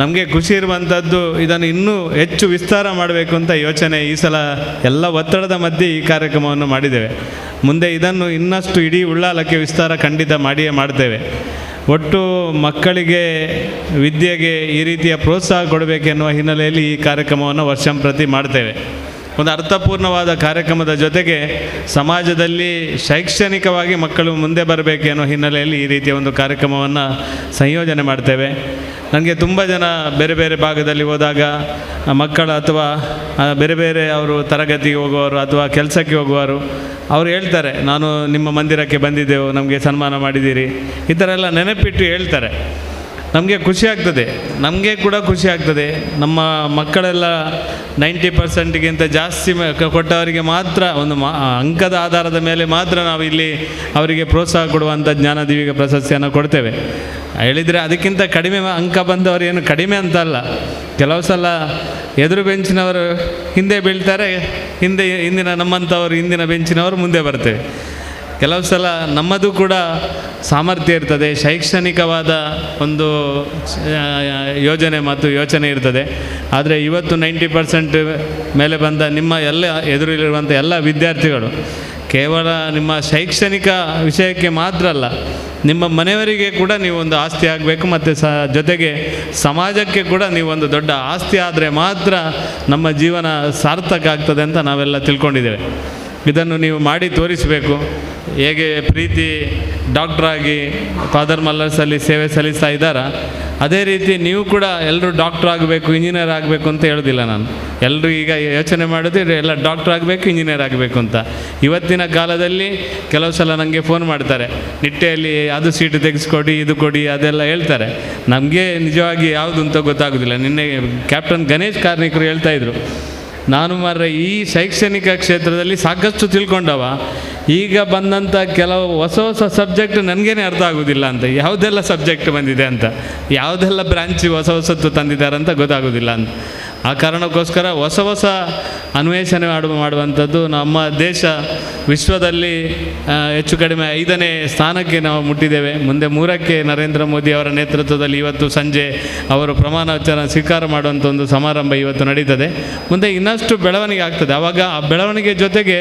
ನಮಗೆ ಖುಷಿ ಇರುವಂಥದ್ದು ಇದನ್ನು ಇನ್ನೂ ಹೆಚ್ಚು ವಿಸ್ತಾರ ಮಾಡಬೇಕು ಅಂತ ಯೋಚನೆ. ಈ ಸಲ ಎಲ್ಲ ಒತ್ತಡದ ಮಧ್ಯೆ ಈ ಕಾರ್ಯಕ್ರಮವನ್ನು ಮಾಡಿದ್ದೇವೆ. ಮುಂದೆ ಇದನ್ನು ಇನ್ನಷ್ಟು ಇಡೀ ಉಳ್ಳಾಲಕ್ಕೆ ವಿಸ್ತಾರ ಖಂಡಿತ ಮಾಡಿಯೇ ಮಾಡ್ತೇವೆ. ಒಟ್ಟು ಮಕ್ಕಳಿಗೆ ವಿದ್ಯೆಗೆ ಈ ರೀತಿಯ ಪ್ರೋತ್ಸಾಹ ಕೊಡಬೇಕೆನ್ನುವ ಹಿನ್ನೆಲೆಯಲ್ಲಿ ಈ ಕಾರ್ಯಕ್ರಮವನ್ನು ವರ್ಷಂಪ್ರತಿ ಮಾಡ್ತೇವೆ. ಒಂದು ಅರ್ಥಪೂರ್ಣವಾದ ಕಾರ್ಯಕ್ರಮದ ಜೊತೆಗೆ ಸಮಾಜದಲ್ಲಿ ಶೈಕ್ಷಣಿಕವಾಗಿ ಮಕ್ಕಳು ಮುಂದೆ ಬರಬೇಕೆನ್ನುವ ಹಿನ್ನೆಲೆಯಲ್ಲಿ ಈ ರೀತಿಯ ಒಂದು ಕಾರ್ಯಕ್ರಮವನ್ನು ಸಂಯೋಜನೆ ಮಾಡ್ತೇವೆ. ನನಗೆ ತುಂಬ ಜನ ಬೇರೆ ಬೇರೆ ಭಾಗದಲ್ಲಿ ಹೋದಾಗ ಮಕ್ಕಳು ಅಥವಾ ಬೇರೆ ಬೇರೆ ಅವರು ತರಗತಿಗೆ ಹೋಗುವವರು ಅಥವಾ ಕೆಲಸಕ್ಕೆ ಹೋಗುವವರು ಅವರು ಹೇಳ್ತಾರೆ, ನಾನು ನಿಮ್ಮ ಮಂದಿರಕ್ಕೆ ಬಂದಿದ್ದೆವು, ನಮಗೆ ಸನ್ಮಾನ ಮಾಡಿದ್ದೀರಿ, ಈ ಥರ ಎಲ್ಲ ನೆನಪಿಟ್ಟು ಹೇಳ್ತಾರೆ. ನಮಗೆ ಖುಷಿ ಆಗ್ತದೆ, ನಮಗೆ ಕೂಡ ಖುಷಿ ಆಗ್ತದೆ. ನಮ್ಮ ಮಕ್ಕಳೆಲ್ಲ 90%ಗಿಂತ ಜಾಸ್ತಿ ಕೊಟ್ಟವರಿಗೆ ಮಾತ್ರ ಒಂದು ಅಂಕದ ಆಧಾರದ ಮೇಲೆ ಮಾತ್ರ ನಾವು ಇಲ್ಲಿ ಅವರಿಗೆ ಪ್ರೋತ್ಸಾಹ ಕೊಡುವಂಥ ಜ್ಞಾನದೀವಿಗ ಪ್ರಶಸ್ತಿಯನ್ನು ಕೊಡ್ತೇವೆ. ಹೇಳಿದರೆ ಅದಕ್ಕಿಂತ ಕಡಿಮೆ ಅಂಕ ಬಂದವರು ಏನು ಕಡಿಮೆ ಅಂತಲ್ಲ, ಕೆಲವು ಸಲ ಎದುರು ಬೆಂಚಿನವರು ಹಿಂದೆ ಬೀಳ್ತಾರೆ, ಹಿಂದಿನ ನಮ್ಮಂಥವರು ಹಿಂದಿನ ಬೆಂಚಿನವರು ಮುಂದೆ ಬರ್ತೇವೆ. ಕೆಲವು ಸಲ ನಮ್ಮದು ಕೂಡ ಸಾಮರ್ಥ್ಯ ಇರ್ತದೆ, ಶೈಕ್ಷಣಿಕವಾದ ಒಂದು ಯೋಜನೆ ಮತ್ತು ಯೋಚನೆ ಇರ್ತದೆ. ಆದರೆ ಇವತ್ತು 90% ಮೇಲೆ ಬಂದ ನಿಮ್ಮ ಎಲ್ಲ ಎದುರಿಲಿರುವಂಥ ಎಲ್ಲ ವಿದ್ಯಾರ್ಥಿಗಳು ಕೇವಲ ನಿಮ್ಮ ಶೈಕ್ಷಣಿಕ ವಿಷಯಕ್ಕೆ ಮಾತ್ರ ಅಲ್ಲ, ನಿಮ್ಮ ಮನೆಯವರಿಗೆ ಕೂಡ ನೀವು ಒಂದು ಆಸ್ತಿ ಆಗಬೇಕು ಮತ್ತು ಜೊತೆಗೆ ಸಮಾಜಕ್ಕೆ ಕೂಡ ನೀವು ಒಂದು ದೊಡ್ಡ ಆಸ್ತಿ ಆದರೆ ಮಾತ್ರ ನಮ್ಮ ಜೀವನ ಸಾರ್ಥಕ ಆಗ್ತದೆ ಅಂತ ನಾವೆಲ್ಲ ತಿಳ್ಕೊಂಡಿದ್ದೇವೆ. ಇದನ್ನು ನೀವು ಮಾಡಿ ತೋರಿಸಬೇಕು. ಹೇಗೆ ಪ್ರೀತಿ ಡಾಕ್ಟ್ರಾಗಿ ಫಾದರ್ ಮಲ್ಲರ್ಸಲ್ಲಿ ಸೇವೆ ಸಲ್ಲಿಸ್ತಾ ಇದ್ದಾರಾ, ಅದೇ ರೀತಿ ನೀವು ಕೂಡ ಎಲ್ಲರೂ ಡಾಕ್ಟ್ರ್ ಆಗಬೇಕು, ಇಂಜಿನಿಯರ್ ಆಗಬೇಕು ಅಂತ ಹೇಳೋದಿಲ್ಲ ನಾನು. ಎಲ್ಲರೂ ಈಗ ಯೋಚನೆ ಮಾಡೋದು ಎಲ್ಲ ಡಾಕ್ಟ್ರ್ ಆಗಬೇಕು, ಇಂಜಿನಿಯರ್ ಆಗಬೇಕು ಅಂತ. ಇವತ್ತಿನ ಕಾಲದಲ್ಲಿ ಕೆಲವು ಸಲ ನನಗೆ ಫೋನ್ ಮಾಡ್ತಾರೆ, ನಿಟ್ಟೆಯಲ್ಲಿ ಅದು ಸೀಟು ತೆಗೆಸ್ಕೊಡಿ, ಇದು ಕೊಡಿ, ಅದೆಲ್ಲ ಹೇಳ್ತಾರೆ. ನಮಗೆ ನಿಜವಾಗಿ ಯಾವುದು ಅಂತ ಗೊತ್ತಾಗೋದಿಲ್ಲ. ನಿನ್ನೆ ಕ್ಯಾಪ್ಟನ್ ಗಣೇಶ್ ಕಾರ್ಣಿಕರು ಹೇಳ್ತಾಯಿದ್ರು, ನಾನು ಮಾರ್ರೆ ಈ ಶೈಕ್ಷಣಿಕ ಕ್ಷೇತ್ರದಲ್ಲಿ ಸಾಕಷ್ಟು ತಿಳ್ಕೊಂಡವ, ಈಗ ಬಂದಂಥ ಕೆಲವು ಹೊಸ ಹೊಸ ಸಬ್ಜೆಕ್ಟ್ ನನಗೇನೆ ಅರ್ಥ ಆಗೋದಿಲ್ಲ ಅಂತ, ಯಾವುದೆಲ್ಲ ಸಬ್ಜೆಕ್ಟ್ ಬಂದಿದೆ ಅಂತ, ಯಾವುದೆಲ್ಲ ಬ್ರಾಂಚ್ ಹೊಸ ಹೊಸತ್ತು ತಂದಿದ್ದಾರೆ ಅಂತ ಗೊತ್ತಾಗೋದಿಲ್ಲ ಅಂತ. ಆ ಕಾರಣಕ್ಕೋಸ್ಕರ ಹೊಸ ಹೊಸ ಅನ್ವೇಷಣೆ ಮಾಡುವಂಥದ್ದು ನಮ್ಮ ದೇಶ ವಿಶ್ವದಲ್ಲಿ ಹೆಚ್ಚು ಕಡಿಮೆ 5ನೇ ಸ್ಥಾನಕ್ಕೆ ನಾವು ಮುಟ್ಟಿದ್ದೇವೆ. ಮುಂದೆ 3ಕ್ಕೆ ನರೇಂದ್ರ ಮೋದಿ ಅವರ ನೇತೃತ್ವದಲ್ಲಿ ಇವತ್ತು ಸಂಜೆ ಅವರು ಪ್ರಮಾಣ ವಚನ ಸ್ವೀಕಾರ ಮಾಡುವಂಥ ಒಂದು ಸಮಾರಂಭ ಇವತ್ತು ನಡೀತದೆ. ಮುಂದೆ ಇನ್ನಷ್ಟು ಬೆಳವಣಿಗೆ ಆಗ್ತದೆ. ಆವಾಗ ಆ ಬೆಳವಣಿಗೆ ಜೊತೆಗೆ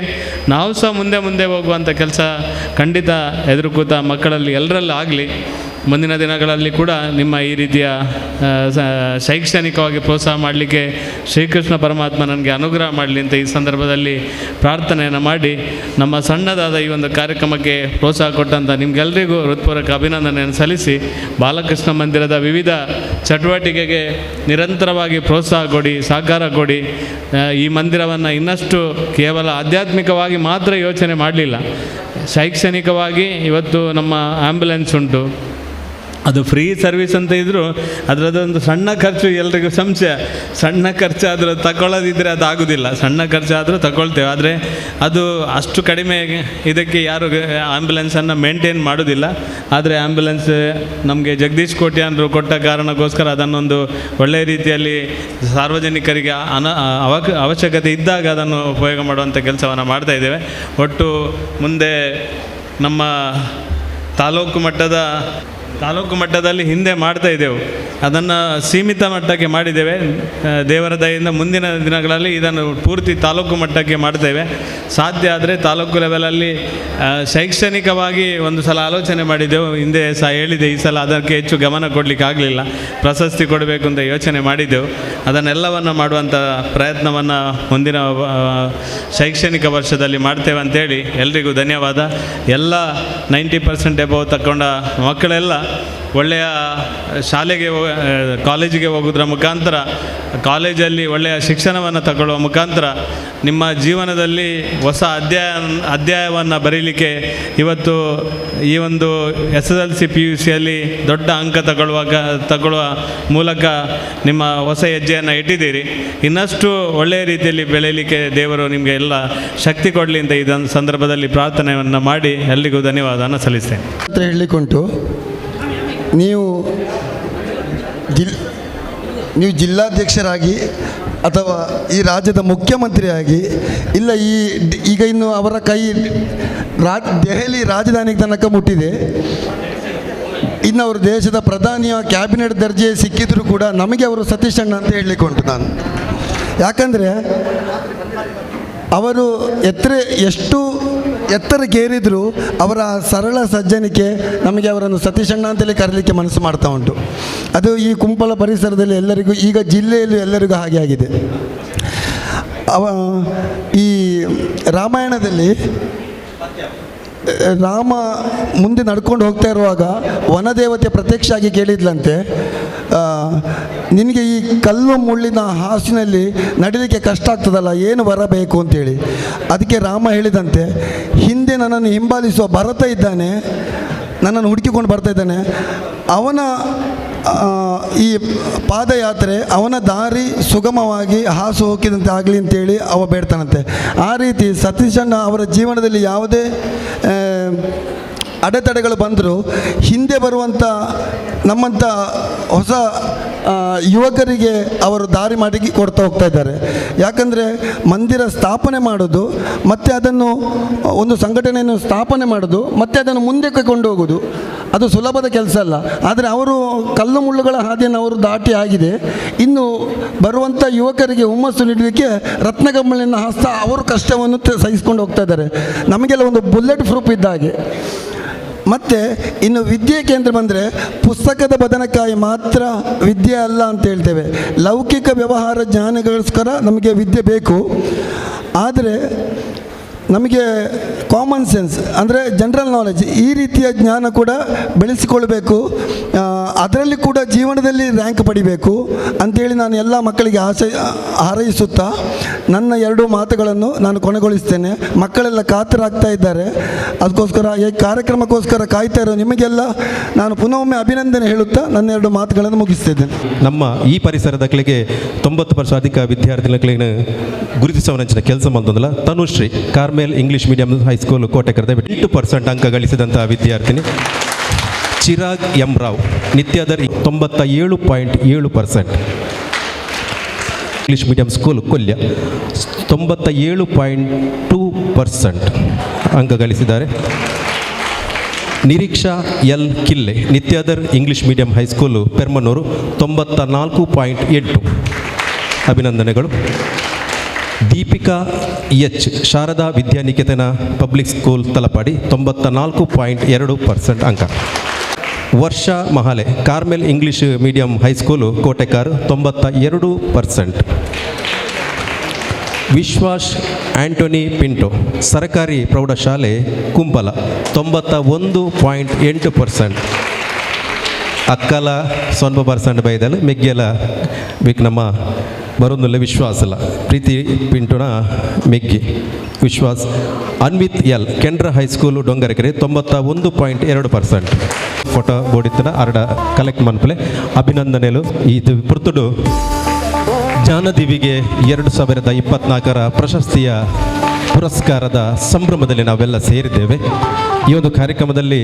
ನಾವು ಸಹ ಮುಂದೆ ಮುಂದೆ ಹೋಗುವಂಥ ಕೆಲಸ ಖಂಡಿತ ಎದುರುಕೂತ ಮಕ್ಕಳಲ್ಲಿ ಎಲ್ಲರಲ್ಲೂ ಆಗಲಿ. ಮುಂದಿನ ದಿನಗಳಲ್ಲಿ ಕೂಡ ನಿಮ್ಮ ಈ ರೀತಿಯ ಶೈಕ್ಷಣಿಕವಾಗಿ ಪ್ರೋತ್ಸಾಹ ಮಾಡಲಿಕ್ಕೆ ಶ್ರೀಕೃಷ್ಣ ಪರಮಾತ್ಮ ನನಗೆ ಅನುಗ್ರಹ ಮಾಡಲಿ ಅಂತ ಈ ಸಂದರ್ಭದಲ್ಲಿ ಪ್ರಾರ್ಥನೆಯನ್ನು ಮಾಡಿ ನಮ್ಮ ಸಣ್ಣದಾದ ಈ ಒಂದು ಕಾರ್ಯಕ್ರಮಕ್ಕೆ ಪ್ರೋತ್ಸಾಹ ಕೊಟ್ಟಂಥ ನಿಮಗೆಲ್ಲರಿಗೂ ಹೃತ್ಪೂರ್ವಕ ಅಭಿನಂದನೆಯನ್ನು ಸಲ್ಲಿಸಿ, ಬಾಲಕೃಷ್ಣ ಮಂದಿರದ ವಿವಿಧ ಚಟುವಟಿಕೆಗೆ ನಿರಂತರವಾಗಿ ಪ್ರೋತ್ಸಾಹ ಕೊಡಿ, ಸಹಕಾರ ಕೊಡಿ. ಈ ಮಂದಿರವನ್ನು ಇನ್ನಷ್ಟು ಕೇವಲ ಆಧ್ಯಾತ್ಮಿಕವಾಗಿ ಮಾತ್ರ ಯೋಚನೆ ಮಾಡಲಿಲ್ಲ, ಶೈಕ್ಷಣಿಕವಾಗಿ ಇವತ್ತು ನಮ್ಮ ಆ್ಯಂಬುಲೆನ್ಸ್ ಉಂಟು, ಅದು ಫ್ರೀ ಸರ್ವಿಸ್ ಅಂತ ಇದ್ದರೂ ಅದರದ್ದೊಂದು ಸಣ್ಣ ಖರ್ಚು ಎಲ್ರಿಗೂ ಸಂಶಯ. ಸಣ್ಣ ಖರ್ಚಾದರೂ ತಗೊಳ್ಳೋದಿದ್ದರೆ ಅದು ಆಗೋದಿಲ್ಲ, ಸಣ್ಣ ಖರ್ಚಾದರೂ ತಗೊಳ್ತೇವೆ, ಆದರೆ ಅದು ಅಷ್ಟು ಕಡಿಮೆ ಇದಕ್ಕೆ ಯಾರು ಆ್ಯಂಬುಲೆನ್ಸನ್ನು ಮೇಂಟೈನ್ ಮಾಡೋದಿಲ್ಲ. ಆದರೆ ಆ್ಯಂಬುಲೆನ್ಸ್ ನಮಗೆ ಜಗದೀಶ್ ಕೋಟ್ಯಾನ್ರು ಕೊಟ್ಟ ಕಾರಣಕ್ಕೋಸ್ಕರ ಅದನ್ನೊಂದು ಒಳ್ಳೆಯ ರೀತಿಯಲ್ಲಿ ಸಾರ್ವಜನಿಕರಿಗೆ ಅವಶ್ಯಕತೆ ಇದ್ದಾಗ ಅದನ್ನು ಉಪಯೋಗ ಮಾಡುವಂಥ ಕೆಲಸವನ್ನು ಮಾಡ್ತಾಯಿದ್ದೇವೆ. ಒಟ್ಟು ಮುಂದೆ ನಮ್ಮ ತಾಲೂಕು ಮಟ್ಟದಲ್ಲಿ ಹಿಂದೆ ಮಾಡ್ತಾ ಇದ್ದೆವು, ಅದನ್ನು ಸೀಮಿತ ಮಟ್ಟಕ್ಕೆ ಮಾಡಿದ್ದೇವೆ. ದೇವರ ದಯೆಯಿಂದ ಮುಂದಿನ ದಿನಗಳಲ್ಲಿ ಇದನ್ನು ಪೂರ್ತಿ ತಾಲೂಕು ಮಟ್ಟಕ್ಕೆ ಮಾಡ್ತೇವೆ. ಸಾಧ್ಯ ಆದರೆ ತಾಲೂಕು ಲೆವೆಲಲ್ಲಿ ಶೈಕ್ಷಣಿಕವಾಗಿ ಒಂದು ಸಲ ಆಲೋಚನೆ ಮಾಡಿದ್ದೆವು, ಹಿಂದೆ ಸಹ ಹೇಳಿದೆ, ಈ ಸಲ ಅದಕ್ಕೆ ಹೆಚ್ಚು ಗಮನ ಕೊಡಲಿಕ್ಕಾಗಲಿಲ್ಲ. ಪ್ರಶಸ್ತಿ ಕೊಡಬೇಕು ಅಂತ ಯೋಚನೆ ಮಾಡಿದ್ದೆವು. ಅದನ್ನೆಲ್ಲವನ್ನು ಮಾಡುವಂಥ ಪ್ರಯತ್ನವನ್ನು ಮುಂದಿನ ಶೈಕ್ಷಣಿಕ ವರ್ಷದಲ್ಲಿ ಮಾಡ್ತೇವೆ ಅಂತೇಳಿ ಎಲ್ರಿಗೂ ಧನ್ಯವಾದ. ಎಲ್ಲ 90% ಎಬವ್ ತಗೊಂಡ ಮಕ್ಕಳೆಲ್ಲ ಒಳ್ಳೆಯ ಶಾಲೆಗೆ ಕಾಲೇಜಿಗೆ ಹೋಗೋದ್ರ ಮುಖಾಂತರ, ಕಾಲೇಜಲ್ಲಿ ಒಳ್ಳೆಯ ಶಿಕ್ಷಣವನ್ನು ತಗೊಳ್ಳುವ ಮುಖಾಂತರ ನಿಮ್ಮ ಜೀವನದಲ್ಲಿ ಹೊಸ ಅಧ್ಯಾಯವನ್ನು ಬರೀಲಿಕ್ಕೆ ಇವತ್ತು ಈ ಒಂದು SSLC PUCಯಲ್ಲಿ ದೊಡ್ಡ ಅಂಕ ತಗೊಳ್ಳುವ ಮೂಲಕ ನಿಮ್ಮ ಹೊಸ ಹೆಜ್ಜೆಯನ್ನು ಇಟ್ಟಿದ್ದೀರಿ. ಇನ್ನಷ್ಟು ಒಳ್ಳೆಯ ರೀತಿಯಲ್ಲಿ ಬೆಳೆಯಲಿಕ್ಕೆ ದೇವರು ನಿಮಗೆ ಎಲ್ಲ ಶಕ್ತಿ ಕೊಡಲಿ ಅಂತ ಇದೊಂದು ಸಂದರ್ಭದಲ್ಲಿ ಪ್ರಾರ್ಥನೆಯನ್ನು ಮಾಡಿ ಎಲ್ರಿಗೂ ಧನ್ಯವಾದವನ್ನು ಸಲ್ಲಿಸ್ತೇನೆ. ಅಂತ ಹೇಳಲಿಕ್ಕುಂಟು, ನೀವು ನೀವು ಜಿಲ್ಲಾಧ್ಯಕ್ಷರಾಗಿ ಅಥವಾ ಈ ರಾಜ್ಯದ ಮುಖ್ಯಮಂತ್ರಿಯಾಗಿ ಇಲ್ಲ, ಈಗ ಇನ್ನು ಅವರ ಕೈ ದೆಹಲಿ ರಾಜಧಾನಿಗೆ ತನಕ ಮುಟ್ಟಿದೆ. ಇನ್ನು ಅವರು ದೇಶದ ಪ್ರಧಾನಿಯ ಕ್ಯಾಬಿನೆಟ್ ದರ್ಜೆ ಸಿಕ್ಕಿದರೂ ಕೂಡ ನಮಗೆ ಅವರು ಸತೀಶ್ ಅಣ್ಣ ಅಂತ ಹೇಳಲಿಕ್ಕುಂಟು ನಾನು. ಯಾಕಂದರೆ ಅವರು ಎಷ್ಟು ಎತ್ತರಕ್ಕೇರಿದರೂ ಅವರ ಸರಳ ಸಜ್ಜನಿಕೆ ನಮಗೆ ಅವರನ್ನು ಸತೀಶ್ ಅಣ್ಣ ಅಂತಲೇ ಕರೀಲಿಕ್ಕೆ ಮನಸ್ಸು ಮಾಡ್ತಾ ಉಂಟು. ಅದು ಈ ಕುಂಪಲ ಪರಿಸರದಲ್ಲಿ ಎಲ್ಲರಿಗೂ, ಈಗ ಜಿಲ್ಲೆಯಲ್ಲೂ ಎಲ್ಲರಿಗೂ ಹಾಗೆ ಆಗಿದೆ. ಈ ರಾಮಾಯಣದಲ್ಲಿ ರಾಮ ಮುಂದೆ ನಡ್ಕೊಂಡು ಹೋಗ್ತಾ ಇರುವಾಗ ವನದೇವತೆ ಪ್ರತ್ಯಕ್ಷ ಆಗಿ ಕೇಳಿದ್ಲಂತೆ, ನಿನಗೆ ಈ ಕಲ್ಲು ಮುಳ್ಳಿನ ಹಾಸಿನಲ್ಲಿ ನಡಿಲಿಕ್ಕೆ ಕಷ್ಟ ಆಗ್ತದಲ್ಲ, ಏನು ಬರಬೇಕು ಅಂತೇಳಿ. ಅದಕ್ಕೆ ರಾಮ ಹೇಳಿದಂತೆ, ಹಿಂದೆ ನನ್ನನ್ನು ಹಿಂಬಾಲಿಸುವ ಭರತ ಇದ್ದಾನೆ, ನನ್ನನ್ನು ಹುಡುಕಿಕೊಂಡು ಬರ್ತಾ ಇದ್ದಾನೆ, ಅವನ ಈ ಪಾದಯಾತ್ರೆ, ಅವನ ದಾರಿ ಸುಗಮವಾಗಿ ಹಾಸು ಹೋಗಿದಂತೆ ಆಗಲಿ ಅಂತೇಳಿ ಅವ ಬೇಡ್ತಾನಂತೆ. ಆ ರೀತಿ ಸತೀಶಣ್ಣ ಅವರ ಜೀವನದಲ್ಲಿ ಯಾವುದೇ ಅಡೆತಡೆಗಳು ಬಂದರೂ ಹಿಂದೆ ಬರುವಂಥ ನಮ್ಮಂಥ ಹೊಸ ಯುವಕರಿಗೆ ಅವರು ದಾರಿ ಮಾಡಿ ಕೊಡ್ತಾ ಹೋಗ್ತಾ ಇದ್ದಾರೆ. ಯಾಕಂದರೆ ಮಂದಿರ ಸ್ಥಾಪನೆ ಮಾಡೋದು, ಮತ್ತು ಅದನ್ನು ಒಂದು ಸಂಘಟನೆಯನ್ನು ಸ್ಥಾಪನೆ ಮಾಡೋದು, ಮತ್ತು ಅದನ್ನು ಮುಂದಕ್ಕೆ ಕೊಂಡೋಗೋದು ಅದು ಸುಲಭದ ಕೆಲಸ ಅಲ್ಲ. ಆದರೆ ಅವರು ಕಲ್ಲು ಮುಳ್ಳುಗಳ ಹಾದಿಯನ್ನು ಅವರು ದಾಟಿ ಆಗಿದೆ. ಇನ್ನು ಬರುವಂಥ ಯುವಕರಿಗೆ ಹುಮ್ಮಸ್ಸು ನೀಡಲಿಕ್ಕೆ ರತ್ನಗಂಬಳಿಯನ್ನು ಹಾಸ್ತಾ ಅವರು ಕಷ್ಟವನ್ನು ಸಹಿಸಿಕೊಂಡು ಹೋಗ್ತಾ ಇದ್ದಾರೆ. ನಮಗೆಲ್ಲ ಒಂದು ಬುಲೆಟ್ ಪ್ರೂಫ್ ಇದ್ದ ಹಾಗೆ. ಮತ್ತು ಇನ್ನು ವಿದ್ಯೆ ಕೇಂದ್ರ ಬಂದರೆ ಪುಸ್ತಕದ ಬದನೆಕಾಯಿ ಮಾತ್ರ ವಿದ್ಯೆ ಅಲ್ಲ ಅಂತ ಹೇಳ್ತೇವೆ. ಲೌಕಿಕ ವ್ಯವಹಾರ ಜ್ಞಾನಗೋಸ್ಕರ ನಮಗೆ ವಿದ್ಯೆ ಬೇಕು. ಆದರೆ ನಮಗೆ ಕಾಮನ್ ಸೆನ್ಸ್ ಅಂದರೆ ಜನರಲ್ ನಾಲೆಜ್ ಈ ರೀತಿಯ ಜ್ಞಾನ ಕೂಡ ಬೆಳೆಸಿಕೊಳ್ಬೇಕು. ಅದರಲ್ಲಿ ಕೂಡ ಜೀವನದಲ್ಲಿ ರ್ಯಾಂಕ್ ಪಡಿಬೇಕು ಅಂಥೇಳಿ ನಾನು ಎಲ್ಲ ಮಕ್ಕಳಿಗೆ ಆಸೆ ಹಾರೈಸುತ್ತಾ ನನ್ನ ಎರಡು ಮಾತುಗಳನ್ನು ನಾನು ಕೊನೆಗೊಳಿಸ್ತೇನೆ. ಮಕ್ಕಳೆಲ್ಲ ಕಾತರಾಗ್ತಾ ಇದ್ದಾರೆ, ಅದಕ್ಕೋಸ್ಕರ ಈ ಕಾರ್ಯಕ್ರಮಕ್ಕೋಸ್ಕರ ಕಾಯ್ತಾ ಇರೋ ನಿಮಗೆಲ್ಲ ನಾನು ಪುನಃ ಒಮ್ಮೆ ಅಭಿನಂದನೆ ಹೇಳುತ್ತಾ ನನ್ನ ಎರಡು ಮಾತುಗಳನ್ನು ಮುಗಿಸ್ತಿದ್ದೇನೆ. ನಮ್ಮ ಈ ಪರಿಸರದ ಕಲೆಗೆ 90% ಅಧಿಕ ವಿದ್ಯಾರ್ಥಿಗಳಿಗೆ ಗುರುತಿಸುವ ಕೆಲಸ ಬಂತಂದಲ್ಲ. Tanushree Carmel English medium high school ಕೋಟೆಕರ್ದ 8% ಅಂಕ ಗಳಿಸಿದಂಥ ವಿದ್ಯಾರ್ಥಿನಿ. ಚಿರಾಗ್ ಎಂ ರಾವ್ ನಿತ್ಯದರ್ 97.7%. English medium school Kolya 97.2% ಅಂಕ ಗಳಿಸಿದ್ದಾರೆ. Nireeksha L Kille Nithyadhar English medium high school Permanur 94.8. ಅಭಿನಂದನೆಗಳು. Deepika H Sharada Vidyaniketan public school Talapady 94.2% ಅಂಕ. Varsha Mahale Carmel English medium high school Kotekar 92%. Vishwas Antony Pinto ಸರಕಾರಿ ಪ್ರೌಢಶಾಲೆ ಕುಂಬಲ 91.8%. ಅಕ್ಕಲ 0% ಬೈದಲ್ ಮೆಗ್ಗೆಲ ಬಿಕ್ ನಮ್ಮ ಬರೋದಿಲ್ಲ ವಿಶ್ವಾಸಲ್ಲ ಪ್ರೀತಿ ಪಿಂಟುನ ಮೆಗ್ಗಿ ವಿಶ್ವಾಸ್. Anvith L Kendra high school Dongarakere 91.2%. Photo ಬೋಡಿತ್ತನ ಅರಡ collect ಮನ್ಪಲೆ ಅಭಿನಂದನೆಲು. ಇದು ಪುರ್ತುಡು ಜ್ಞಾನದಿವಿಗೆ 2024 ಪ್ರಶಸ್ತಿಯ ಪುರಸ್ಕಾರದ ಸಂಭ್ರಮದಲ್ಲಿ ನಾವೆಲ್ಲ ಸೇರಿದ್ದೇವೆ. ಈ ಒಂದು ಕಾರ್ಯಕ್ರಮದಲ್ಲಿ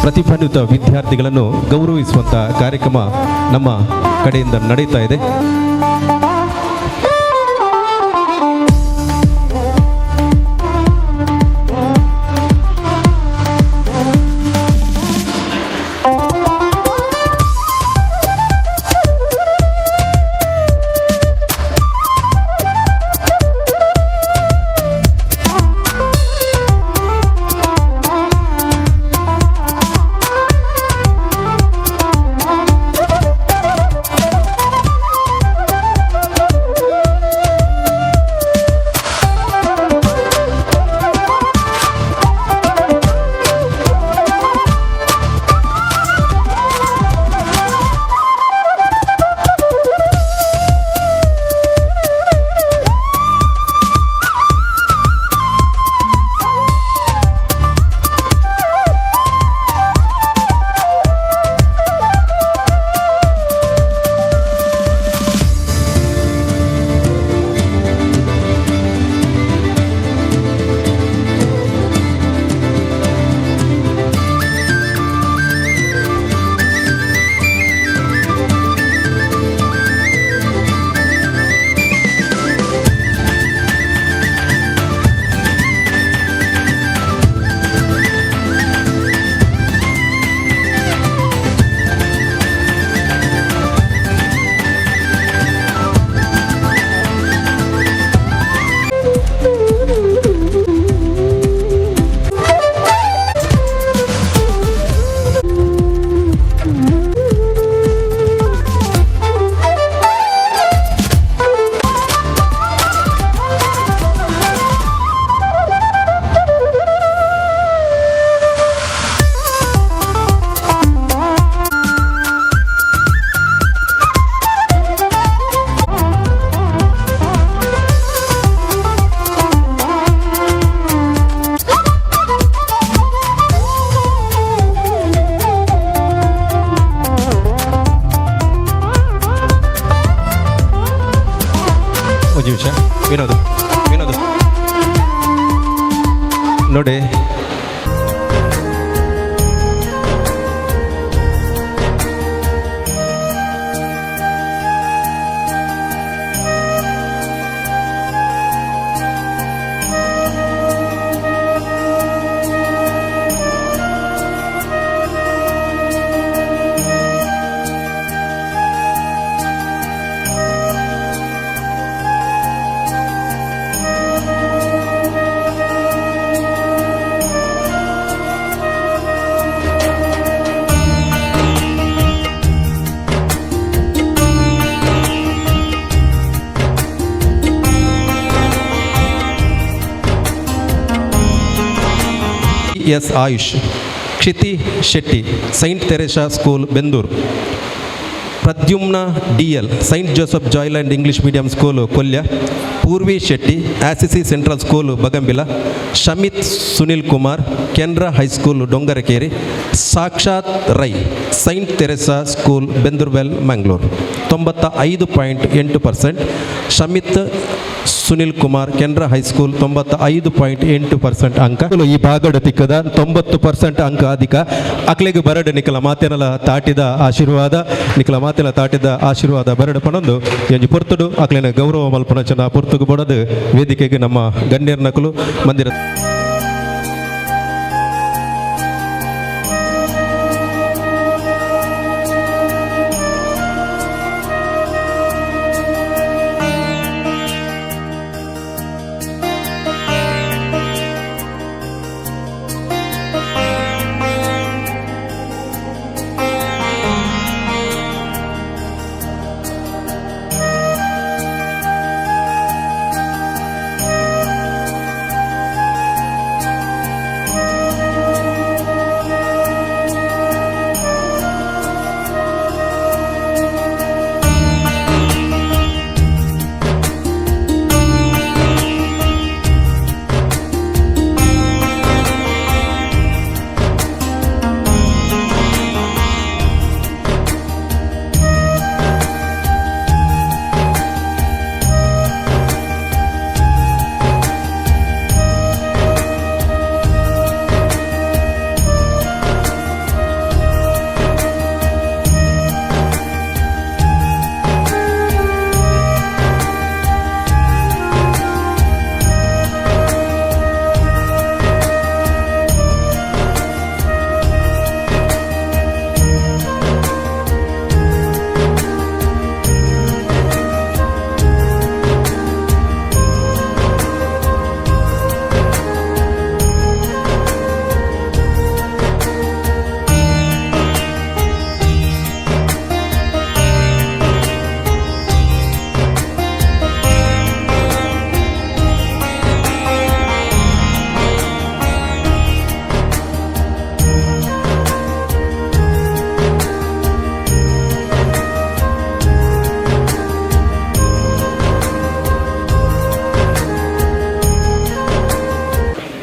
ಪ್ರತಿಭಾನ್ವಿತ ವಿದ್ಯಾರ್ಥಿಗಳನ್ನು ಗೌರವಿಸುವಂಥ ಕಾರ್ಯಕ್ರಮ ನಮ್ಮ ಕಡೆಯಿಂದ ನಡೀತಾ ಇದೆ. ಒಂಜಿ ನಿಮಿಷ. ವಿನೋದ್, ವಿನೋದ್, ನೋಡಿ. S Ayush, Kshiti Shetty, Saint Teresa school, Bendur. Pradyumna D L, Saint Joseph Joyland English medium school, Kolya. Purvi Shetty, Assisi central school, Bagambila. Shamith Sunil Kumar, Canara high school, Dongarakeri. Sakshat Rai, Saint Teresa school, Bendurbel, Mangalore. 95.8%. Shamith Sunil Kumar, Canara high school, 95.8% ಅಂಕ. ಈ ಭಾಗಡ ತಿಕ್ಕದ 90% ಅಂಕ ಅಧಿಕ ಅಕ್ಲೆಗ್ ಬರಡು. ನಿಕಲ ಮಾತೆನಲ ತಾಟಿದ ಆಶೀರ್ವಾದ, ನಿಕಲ ಮಾತೆನ ತಾಟಿದ ಆಶೀರ್ವಾದ ಬರಡು ಪಣೊಂದು MG ಪೊರ್ತುಡು ಅಕ್ಲೆನ ಗೌರವ ಮಲ್ಪುನಂಚಿನ ಪೊರ್ತುಗು ಬಡದು ವೇದಿಕೆಗೆ ನಮ್ಮ ಗಣ್ಯರ ನಕಲು ಮಂದಿರ.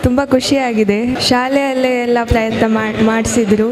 ತುಂಬ ಖುಷಿಯಾಗಿದೆ. ಶಾಲೆಯಲ್ಲೇ ಎಲ್ಲ ಪ್ರಯತ್ನ ಮಾಡಿಸಿದ್ರು.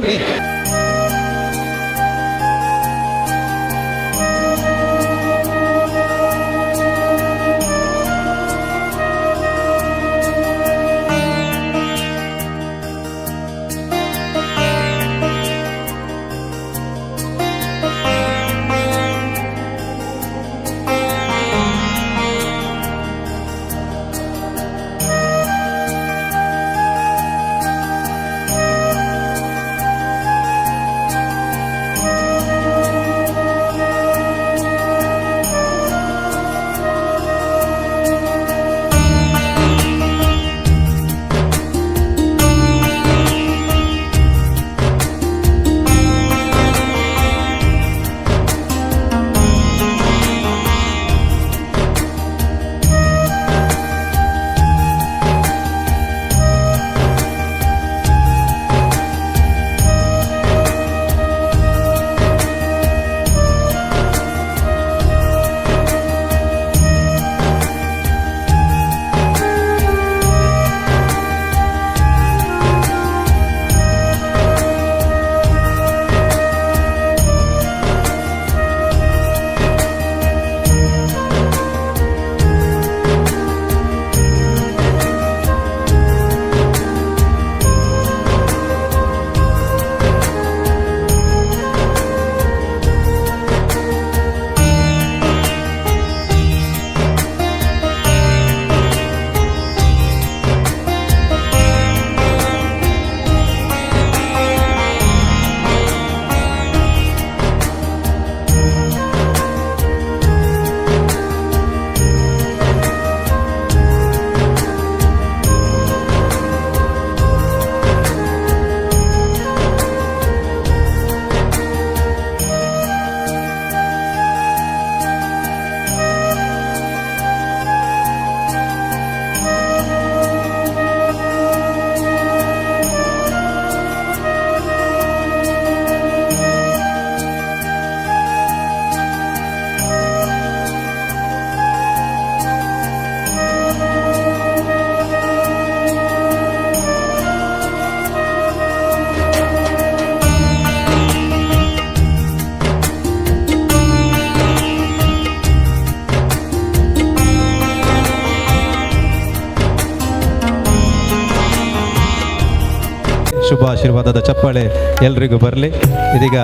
ಶುಭ ಆಶೀರ್ವಾದದ ಚಪ್ಪಾಳೆ ಎಲ್ರಿಗೂ ಬರಲಿ. ಇದೀಗ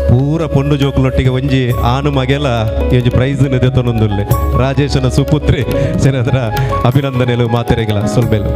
ಪೂರ ಪೊಣ್ಣು ಜೋಕುಲೊಟ್ಟಿಗೆ ಒಂಜಿ ಆನು ಮಗೆಲ ಈ ಒಂಜಿ ಪ್ರೈಸ್ ದೆತ್ತೊಂದುಲ್ಲೆ. ರಾಜೇಶನ ಸುಪುತ್ರಿ ಸೆನದ್ರ ಅಭಿನಂದನೆಲು ಮಾತೆರೆಗಲ ಸೊಲ್ಮೆಲು.